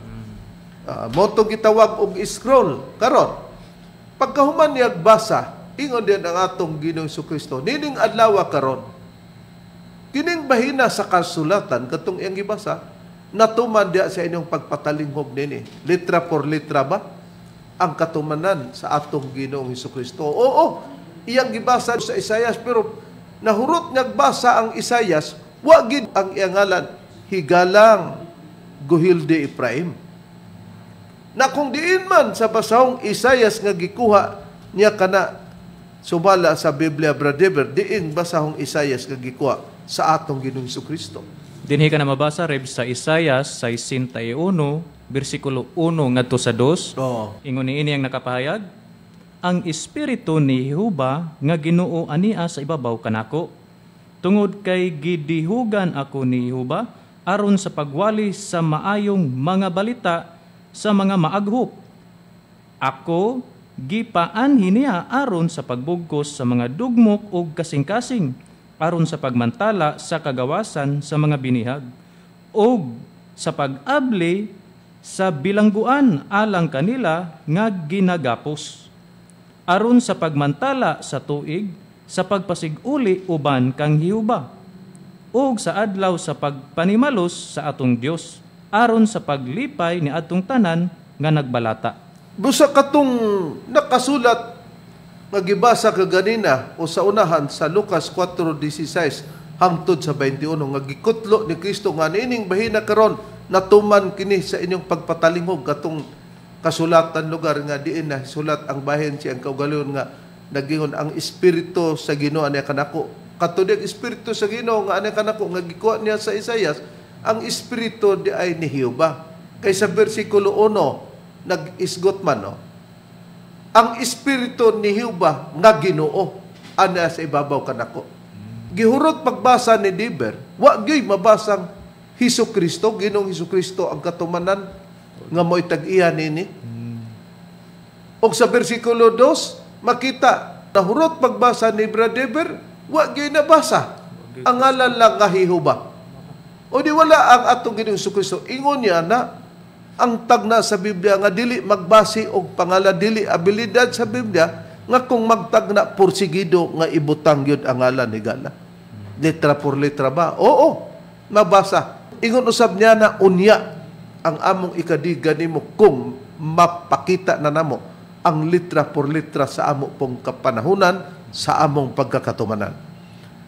Mo to gitawag og scroll. Karon pagkahuman niya basa, ingon din ang atong Ginoong Kristo. Nining adlaw karon, kining bahina sa kasulatan katong iyang gibasa, natuman diya sa inyong pagpatalinghog nini. Litra por litra ba ang katumanan sa atong Ginoong Kristo? Oo, iyang gibasa sa Isayas, pero nahurot nagbasa ang Isayas, wa gid ang iyang ngalan, higalang Guhilde Ephraim. Na kung diin man sa basahong Isayas nga gikuha niya kana sumala sa Biblia, brother, diin basahong Isayas nga gikuha sa atong Ginoong Kristo. Dinhi ka na mabasa, Reb, sa Isayas 61, bersikulo 1 ngadto sa 2. Oo. Ingon niini ang nakapahayag, ang espiritu ni Jehova nga Ginoo ania sa ibabaw kanako, tungod kay gidihugan ako ni Jehova aron sa pagwali sa maayong mga balita sa mga maaghop. Ako gipaanhi niya aron sa pagbugkos sa mga dugmok ug kasing-kasing, aron sa pagmantala sa kagawasan sa mga binihag, ug sa pag-abli sa bilangguan alang kanila nga ginagapos, aron sa pagmantala sa tuig sa pagpasiguli uban kang Jehova, ug sa adlaw sa pagpanimalos sa atong Dios, aron sa paglipay ni atong tanan nga nagbalata. Busa katong nakasulat nga gibasa kaganina o sa unahan sa Lucas 4:16 hangtod sa 21 nga gikutlo ni Kristo nga niining bahina karon natuman kini sa inyong pagpatalingog katong kasulatan lugar nga diin na sulat ang bahin siyang kaugalingon nga nagingon ang espiritu sa Ginoo aniya kanako. Kato di ang espiritu sa Ginoo nga aniya kanako nga gikuha niya sa Isayas, ang espiritu di ay ni Jehova. Kay sa bersikulo 1 nag-isgot man, no? Ang espiritu ni Jehova nga Ginoo ana sa ibabaw kanako. Gihurot pagbasa ni Diber, wa gyud mabasang Hesus Kristo, Ginoong Hesus Kristo ang katumanan nga mo'y tag-iya nini. Og sa bersikulo 2, makita nahurot pagbasa ni Brother Deber, wa gyud nabasa ang ngalan lang nga Jehova. O di wala ang atong Ginoong Hesus Kristo. Ingon niya na ang tagna sa Biblia nga dili magbase og pangalan, dili abilidad sa Biblia nga kung magtagna porsigido nga ibutang gyud ang ngalan ni Gala. Letra por letra ba? Oo, mabasa. Ingon usab niya na unya ang among ikadiga nimo kung mapakita na namo ang litra por litra sa amo pong kapanahunan, sa among pagkakatumanan.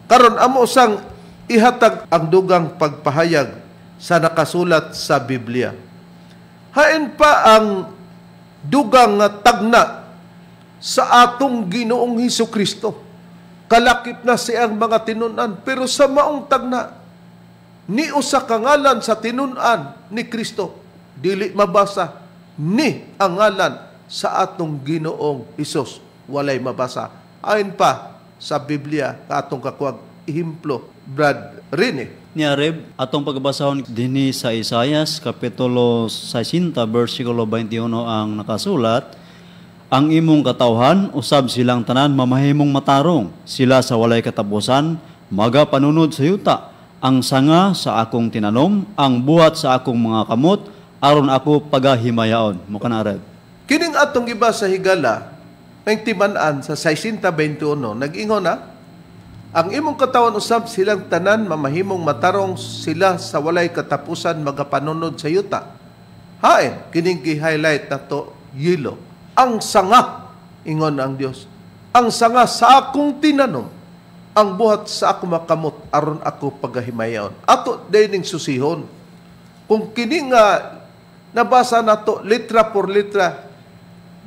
Karon amo sang ihatag ang dugang pagpahayag sa nakasulat sa Biblia. Hain pa ang dugang nga tagna sa atong Ginoong Hesus Kristo. Kalakip na siyang mga tinun-an, pero sa maong tagna ni usa ka ngalan sa tinun-an ni Kristo dili mabasa ni ang ngalan sa atong Ginoong Hesus, walay mabasa. Ayon pa sa Biblia atong kakuag ehemplo, Brad Rene. Niya Reb, atong pagbasahon dinhi sa Isayas kapitulo 60 bersikulo 21 ang nakasulat, ang imong katawhan usab silang tanan mamahimong matarong, sila sa walay katapusan magapanunod sa yuta, ang sanga sa akong tinanom, ang buhat sa akong mga kamot, aron ako pagahimayaon. Mo kana Reb. Kining atong gibasa higala ng timan-an sa 60:21, nag-ingon na, ang imong katawan usab silang tanan mamahimong matarong, sila sa walay katapusan magapanunod sa yuta. Hain, kining gi-highlight na to yelo. Ang sanga, ingon ang Dios, ang sanga sa akong tinanom, ang buhat sa ako makamot aron ako pagahimayon. Ato dining susihon. Kung kini nga nabasa nato litra por litra,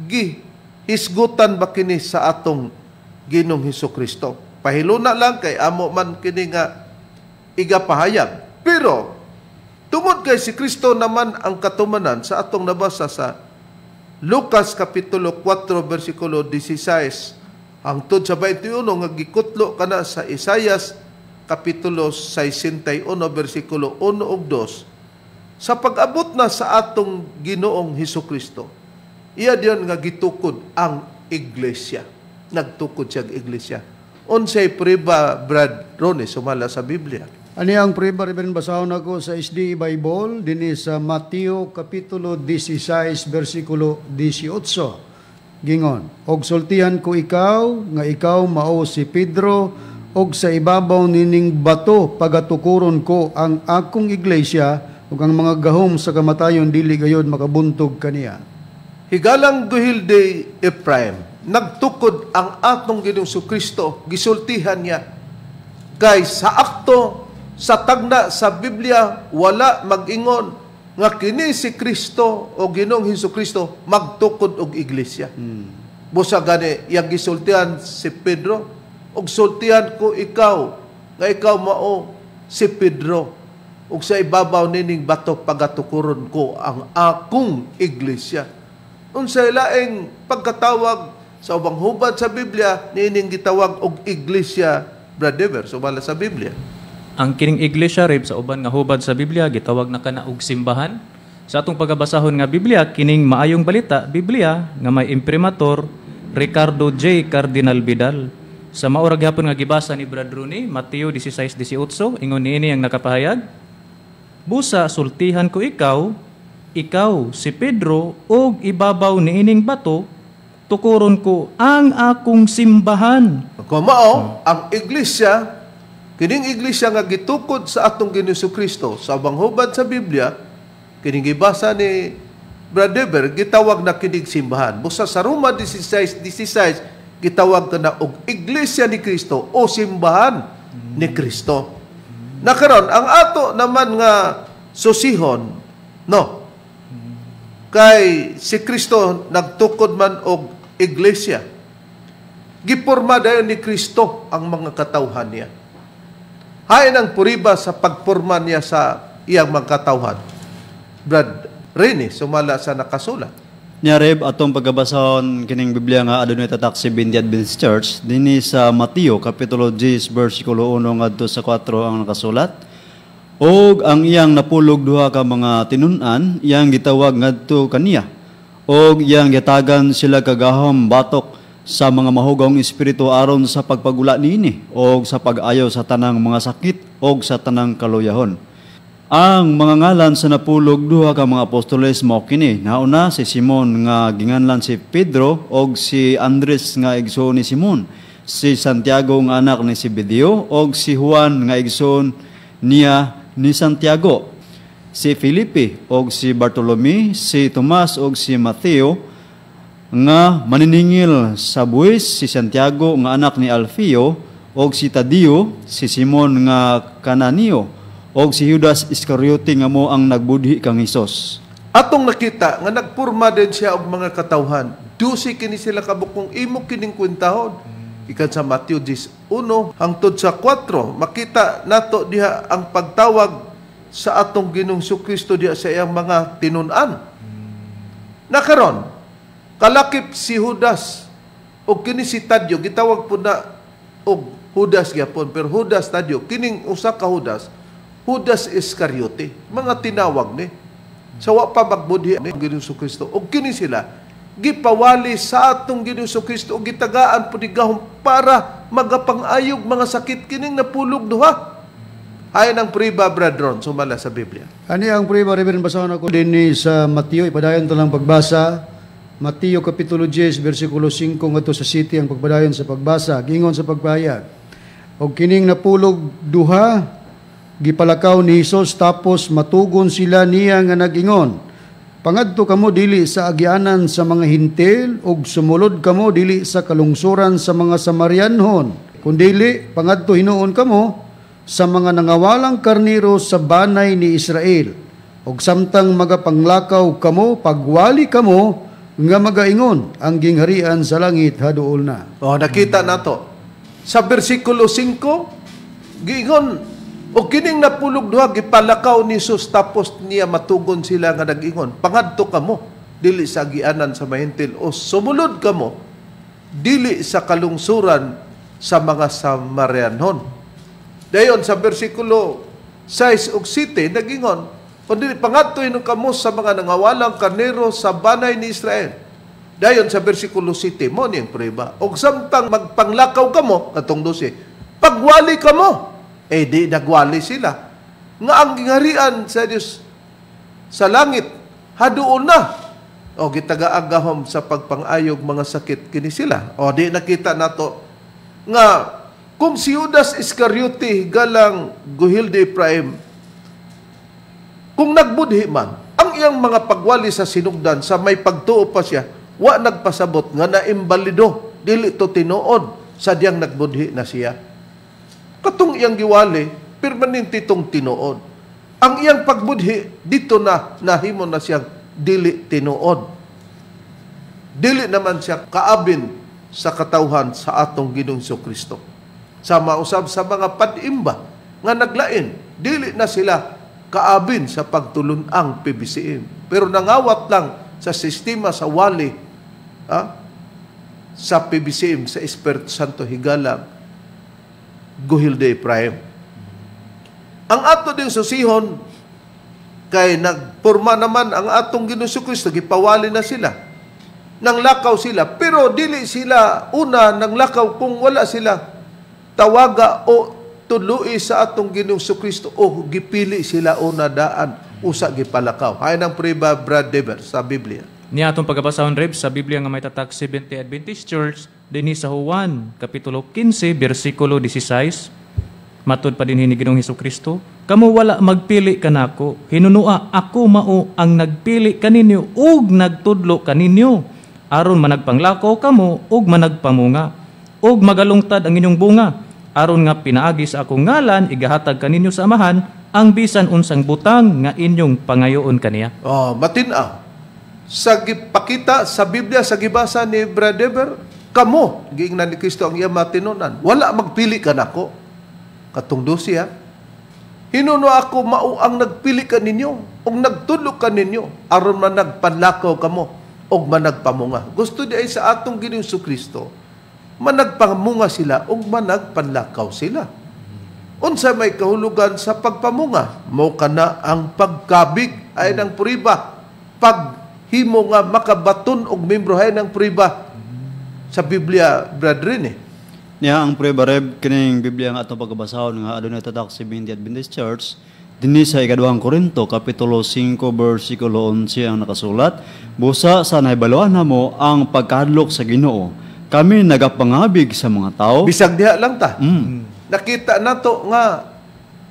gi hisgutan ba kini sa atong Ginoong Hesus Kristo? Pahiluna lang kay amo man kini nga igapahayag. Pero tungod kay si Kristo naman ang katumanan sa atong nabasa sa Lucas Kapitulo 4 versikulo 16 hangtod sa 21 nga gikutlo kana sa Isayas Kapitulo 61 versikulo 1 ug 2, sa pag-abot na sa atong Ginoong Hesus Kristo, iya diyon nga gitukod ang iglesia. Nagtukod siya ang iglesia. Unsay priba, Brad Ronnie, sumala sa Biblia? Ani ang priba, Reverend, basahon ako sa SDA Bible dinhi sa Mateo Kapitulo 16 versikulo 18. Gingon, "Og sultihan ko ikaw nga ikaw mao si Pedro, og sa ibabaw nining bato pagatukuron ko ang akong iglesia, ug ang mga gahom sa kamatayon dili gayod makabuntog kaniya." Higalang Guhilde Ephraim, nagtukod ang atong Ginoong Kristo, gisultihan niya. Kay sa akto, sa tagna sa Biblia, wala mag-ingon nga kini si Kristo o Ginoong Hesus Kristo magtukod og iglesia. Busa gani yang gisultihan si Pedro, og sultihan ko ikaw nga ikaw mao si Pedro, ug sa ibabaw nining bato pagatukuron ko ang akong iglesia. Unsay laing pagkatawag sa ubang hubad sa Biblia niining gitawag og iglesia, Brother, sumala sa Biblia? Ang kining iglesia, Reb, sa uban nga hubad sa Biblia gitawag na kana og simbahan. Sa atong pagabasahon nga Biblia, kining Maayong Balita Biblia nga may imprimatur Ricardo J. Cardinal Vidal. Sa maura gihapon nga gibasa ni Brad Rooney, Mateo 16:18, ingon niini ang nakapahayag: "Busa sultihan ko ikaw, ikaw si Pedro, og ibabaw niining bato tukuron ko ang akong simbahan." Kung mao, ang iglesia, kining iglesia nga gitukod sa atong Ginoong Kristo sa ubang hubad sa Biblia, kining gibasa ni Brother Dever, gitawag na kining simbahan. Busa sa Roma 16:16, gitawag ka na og iglesia ni Kristo o simbahan ni Kristo. Nakaron, ang ato naman nga susihon, no, kay si Kristo nagtukod man og iglesia. Giporma dayon ni Kristo ang mga katawhan niya. Hain ang puriba sa pagporma niya sa iyang mga katawhan, Brad Rene, sumala sa nakasulat? Nya Reb, atong pagabasahon kining Biblia nga adunay tatak Seventh Adventist Church dinhi sa Mateo Kapitulo 10 bersikulo 1 ngadto sa 4 ang nakasulat. Og ang iyang napulog duha ka mga tinun-an iyang gitawag ngadto kaniya. Og iyang gitagan sila kagahom batok sa mga mahugong espiritu aron sa pagpagula niini og sa pag-ayo sa tanang mga sakit og sa tanang kaluyahon. Ang mga ngalan sa napulog duha ka mga apostoles mao kini. Nauna si Simon nga ginganlan si Pedro og si Andres nga igsoon ni Simon, si Santiago nga anak ni Zebedeo og si Juan nga igsoon niya ni Santiago, si Felipe og si Bartolome, si Tomas og si Mateo nga maniningil sa buwis, si Santiago nga anak ni Alfeo og si Tadeo, si Simon nga Kananeo og si Judas Iscariote nga mo ang nagbudhi kang Hesus. Atong nakita nga nagpurma din siya og mga katawhan. 12 kini sila kabukong imo kining kwentahon. Ikan sa Mateo 10:1 hangtod sa 4, makita nato diha ang pagtawag sa atong Ginoong Kristo diha sa iyang mga tinun-an. Nakaron, kalakip si Judas og kini si Tadeo, gitawag po na og Judas gyapon, pero Judas Tadeo, kining usa ka Judas, Judas Iscariote, mga tinawag ni. Sa wa pa magbudhi ni Ginoong Kristo og kini sila gipawali sa atong Ginoong Kristo og gitagaan pud gahom para magapang-ayog mga sakit kining napulog duha. Ayon ang priba, Brethren, sumala sa Biblia. Ani ang priba, Reverend, basahon ako din sa Mateo, ipadayon to lang pagbasa. Mateo Kapitulo 10, versikulo 5 ngadto sa city ang pagpadayon sa pagbasa, gingon sa pagpahayag: "Og kining napulog duha gipalakaw ni Hesus, tapos matugon sila niya nga nag-ingon, 'Pangadto kamo dili sa agianan sa mga Hintil ug sumulod kamo dili sa kalungsuran sa mga Samarianhon.'" Kundili pangadto hinuon kamo sa mga nangawalang karniro sa banay ni Israel. Og samtang magapanglakaw kamo, pagwali kamo nga magaingon, ang gingharian sa langit haduol na. Oh, nakita nato. Sa versikulo 5, giingon, o kining napulog duha gipalakaw ni Jesus, tapos niya matugon sila nga nag-ingon, pangadto kamo dili sa agianan sa mahintil o sumulod kamo dili sa kalungsuran sa mga Samarianhon. Dayon sa versikulo 6 ug 7 nag-ingon, kundi pangadto hinuon kamo sa mga nangawalang karnero sa banay ni Israel. Dayon sa versikulo 7 mo niyang prueba. Og samtang magpanglakaw kamo katong 12, pagwali kamo. Eh di nagwali sila nga ang gingharian sa Dios sa langit haduol na. O gitagaagahom sa pagpangayog mga sakit kini sila. O di nakita nato nga kung si Judas Iscariote galang Guhilde Ephraim, kung nagbudhi man ang iyang mga pagwali sa sinugdan sa may pagtuo pa siya, wa nagpasabot nga naimbalido, dili to tinuod sa diyang nagbudhi na siya. Katong iyang giwali, permanente itong tinuod. Ang iyang pagbudhi, dito na nahimo na siyang dili tinuod. Dili naman siya kaabin sa katawhan sa atong Ginoong Kristo. Sama usab sa mga padimba nga naglain, dili na sila kaabin sa pagtulun-ang PBCM. Pero nangawat lang sa sistema sa wali, sa PBCM, sa Espiritu Santo higala, Guhilde Ephraim. Ang ato ding susihon, kay nagporma naman ang atong Ginoong Kristo, gipawali na sila. Nanglakaw sila, pero dili sila una nanglakaw kung wala sila tawaga o tului sa atong Ginoong Kristo o gipili sila una daan usa gipalakaw. Hay nang priba Brad Dever sa Biblia. Niya atong pagabasahon Reb sa Biblia nga may tatak Seventh-day Adventist Church dinhi sa Juan kapitulo 15 bersikulo 16. Matud pa dinhi ni Ginoong Hesukristo, kamo wala magpili kanako, hinunua ako mao ang nagpili kaninyo ug nagtudlo kaninyo, aron managpanglakaw kamo ug managpamunga ug magalungtad ang inyong bunga, aron nga pinaagi sa akong ngalan igahatag kaninyo sa Amahan ang bisan unsang butang nga inyong pangayoon kaniya. Oh, matin-aw. Sa gipakita sa Biblia sa gibasa ni Brad Dever, kamo giingnan ni Kristo ang iyang matinunan, wala magpili kanako. Katong 12 ha. Hinuno ako mao ang nagpili kaninyo ug nagtudlo kaninyo aron managpanlakaw kamo ug managpamunga. Gusto di ay sa atong Ginoong Kristo managpamunga sila ug managpanlakaw sila. Unsa may kahulugan sa pagpamunga? Mo kana ang pagkabig ay ng puriba. Paghimo nga makabaton og membro ay ng puriba sa Biblia, brethren eh. Niya ang prueba Reb kining Biblia nga atong pagkabasahon nga adunay tatak Seventh-day Adventist Church dinhi sa ikaduhang Korinto kapitulo 5 bersikulo 11 ang nakasulat, busa sa nahibaluan namo ang pagkahadlok sa Ginoo, kami nagapangabig sa mga tao. Bisag diha lang ta. Nakita nato nga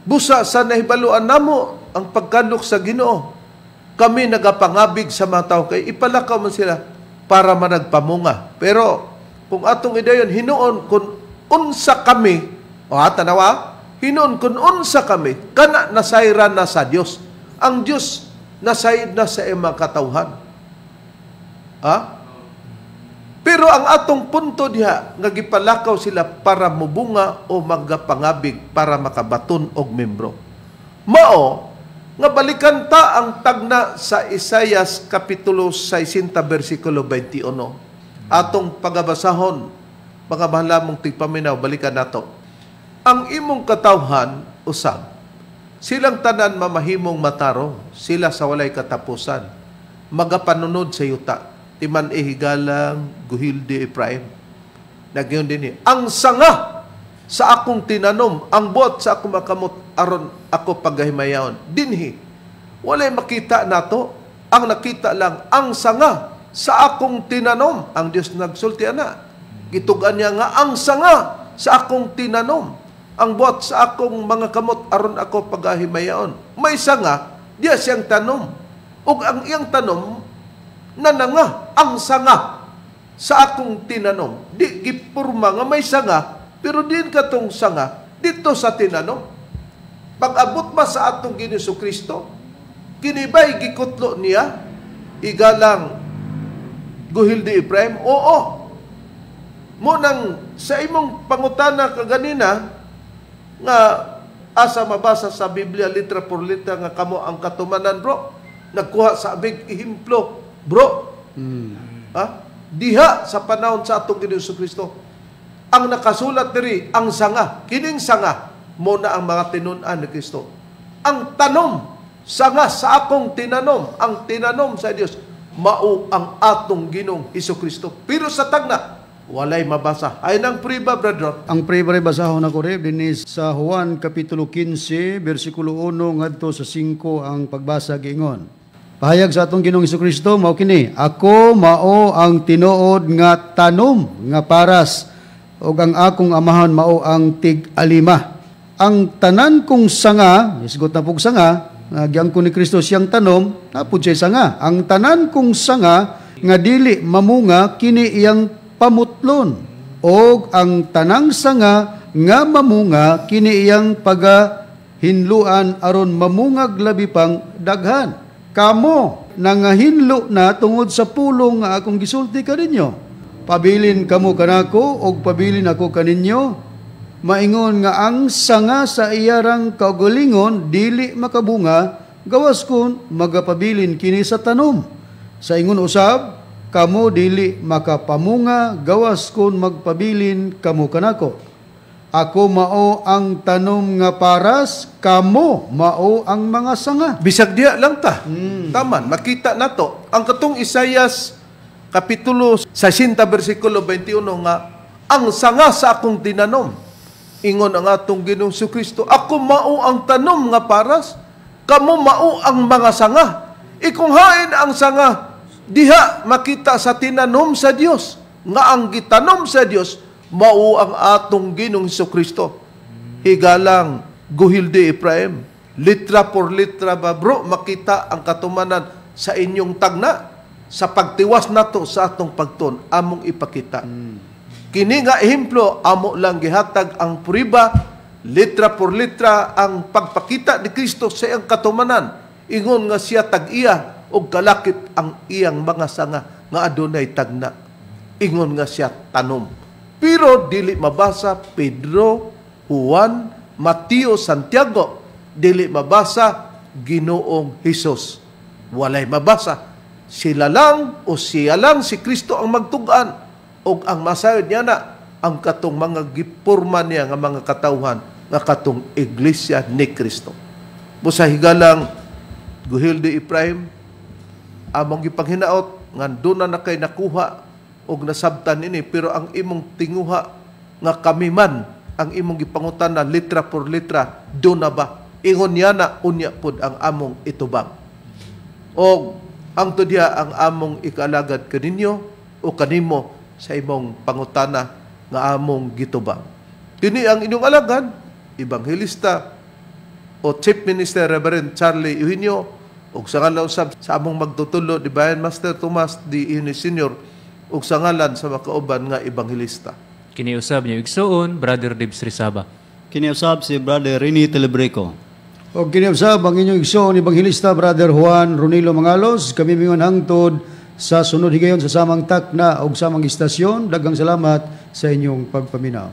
busa sa nahibaluan namo ang pagkahadlok sa Ginoo, kami nagapangabig sa mga tao kay ipalakaw man sila para managpamunga. Pero kung atong idayon, hinuon kung unsa kami, o ha, tanawa, hinuon kung unsa kami, kana nasayran na sa Dios. Ang Dios nasayod na sa imong katawhan. Ha? Pero ang atong punto diha, nga gipalakaw sila para mubunga o magapangabig para makabaton og membro. Mao, nga balikan ta ang tagna sa Isayas Kapitulo 60, versikulo 21. Atong pagabasahon, mga mahal mong tigpaminaw, balikan nato. Ang imong katawhan, usab, silang tanan mamahimong matarong, sila sa walay katapusan, magapanunod sa yuta, timan ihigalang Guhilde Ephraim. Nagyon din eh, ang sanga sa akong tinanom, ang buot sa akong makamot, aron ako paggahimayaon. Dinhi, walay makita nato, ang nakita lang, ang sanga sa akong tinanom. Ang Diyos nagsulti ana. Gitugan niya nga ang sanga sa akong tinanom, ang buot sa akong mga kamot, aron ako paggahimayaon. May sanga, diya siyang tanom. Ug ang iyang tanom, nananga ang sanga sa akong tinanom. Di gipurma nga may sanga, Pero din katong sanga dito sa tinanom. Pag-abot ba sa atong Ginoong Kristo, kini ba'y gikutlo niya igalang Guhil di Ephraim? Oo. Mo nang sa imong pangutana kaganina nga asa mabasa sa Biblia litra por litra nga kamo ang katumanan, bro. Nagkuha sa abig ehemplo, bro. Ha? Diha sa panahon sa atong Ginoong Kristo, ang nakasulat diri ang sanga, kining sanga mo na ang mga tinun-an ni Kristo. Ang tanom, sanga sa akong tinanom, ang tinanom sa Dios, mao ang atong Ginoong Kristo. Pero sa tagna, walay mabasa. Ay nang priba, brother. Ang priba basahon ako rin dinhi sa Juan Kapitulo 15, versikulo 1 ngadto sa 5 ang pagbasa giingon. Pahayag sa atong Ginoong Kristo mao kini, ako mao ang tinuod nga tanom nga paras ug ang akong amahan mao ang tig-alima. Ang tanan kong sanga, isgot na pug sanga, giangkon ni Kristo siyang tanom, napud siya sanga. Ang tanan kong sanga nga dili mamunga kini iyang pamutlon, og ang tanang sanga nga mamunga kini iyang pagahinluan aron mamungag labi pang daghan. Kamo nangahinlo na tungod sa pulong nga akong gisulti kaninyo. Pabilin kamo kanako og pabilin ako kaninyo. Maingon nga ang sanga sa iyarang kaugalingon dili makabunga, gawas kun magapabilin kini sa tanom. Sa ingon usab, kamo dili makapamunga, gawas kun magpabilin kamo kanako. Ako mao ang tanom nga paras, kamo mao ang mga sanga. Bisag diya lang ta. Taman, makita nato ang katong Isayas kapitulo 60 bersikulo 21 nga ang sanga sa akong tinanom. Ingon ang atong Ginoong Kristo, ako mao ang tanom nga paras, kamo mao ang mga sanga. Ikung hain ang sanga, diha makita sa tinanom sa Dios nga ang gitanom sa Dios mao ang atong Ginoong Kristo. Higalang Guhilde Ephraim, litra por litra ba bro, makita ang katumanan sa inyong tagna sa pagtiwas nato sa atong pagton among ipakita. Kini nga ehemplo amo lang gihatag ang prueba litra por litra ang pagpakita ni Kristo sa iyang katumanan. Ingon nga siya tag-iya og kalakip ang iyang mga sanga nga adunay tagna. Ingon nga siya tanom. Pero dili mabasa Pedro, Juan, Mateo, Santiago, dili mabasa Ginoong Hesus. Walay mabasa. Sila lang o siya lang si Kristo ang magtug-an og ang masayod niya na ang katong mga gipurma niya nga mga katawhan nga katong Iglesia ni Kristo. Busa higalang Guhilde Ephraim, among gipanghinaot nga doon na kay nakuha og nasabtan ini, pero ang imong tinguha nga kami man ang imong gipangutan na litra por litra, doon na ba? Ingon niya na unya pod ang among itubang. Og ang tudya ang among ikalagad kaninyo o kanimo sa imong pangutana nga among gitubang. Kini ang inyong alagad, Ebanghelista o Chief Minister Reverend Charlie Eugenio, ug sa ngalan usab sa among magtutulo Divine Master Tomas D. Eugenio Senior, ug sa ngalan sa makauban nga ebanghelista. Kini usab niyo igsuon, Brother Dibs Rizaba. Kini usab si Brother Rini Telebreco. Og kini usab ang inyong igsuon ebanghelista Brother Juan Ronilo Mangalos. Kami mingon hangtod sa sunod higayon sa samang takna og samang istasyon. Daghang salamat sa inyong pagpaminaw.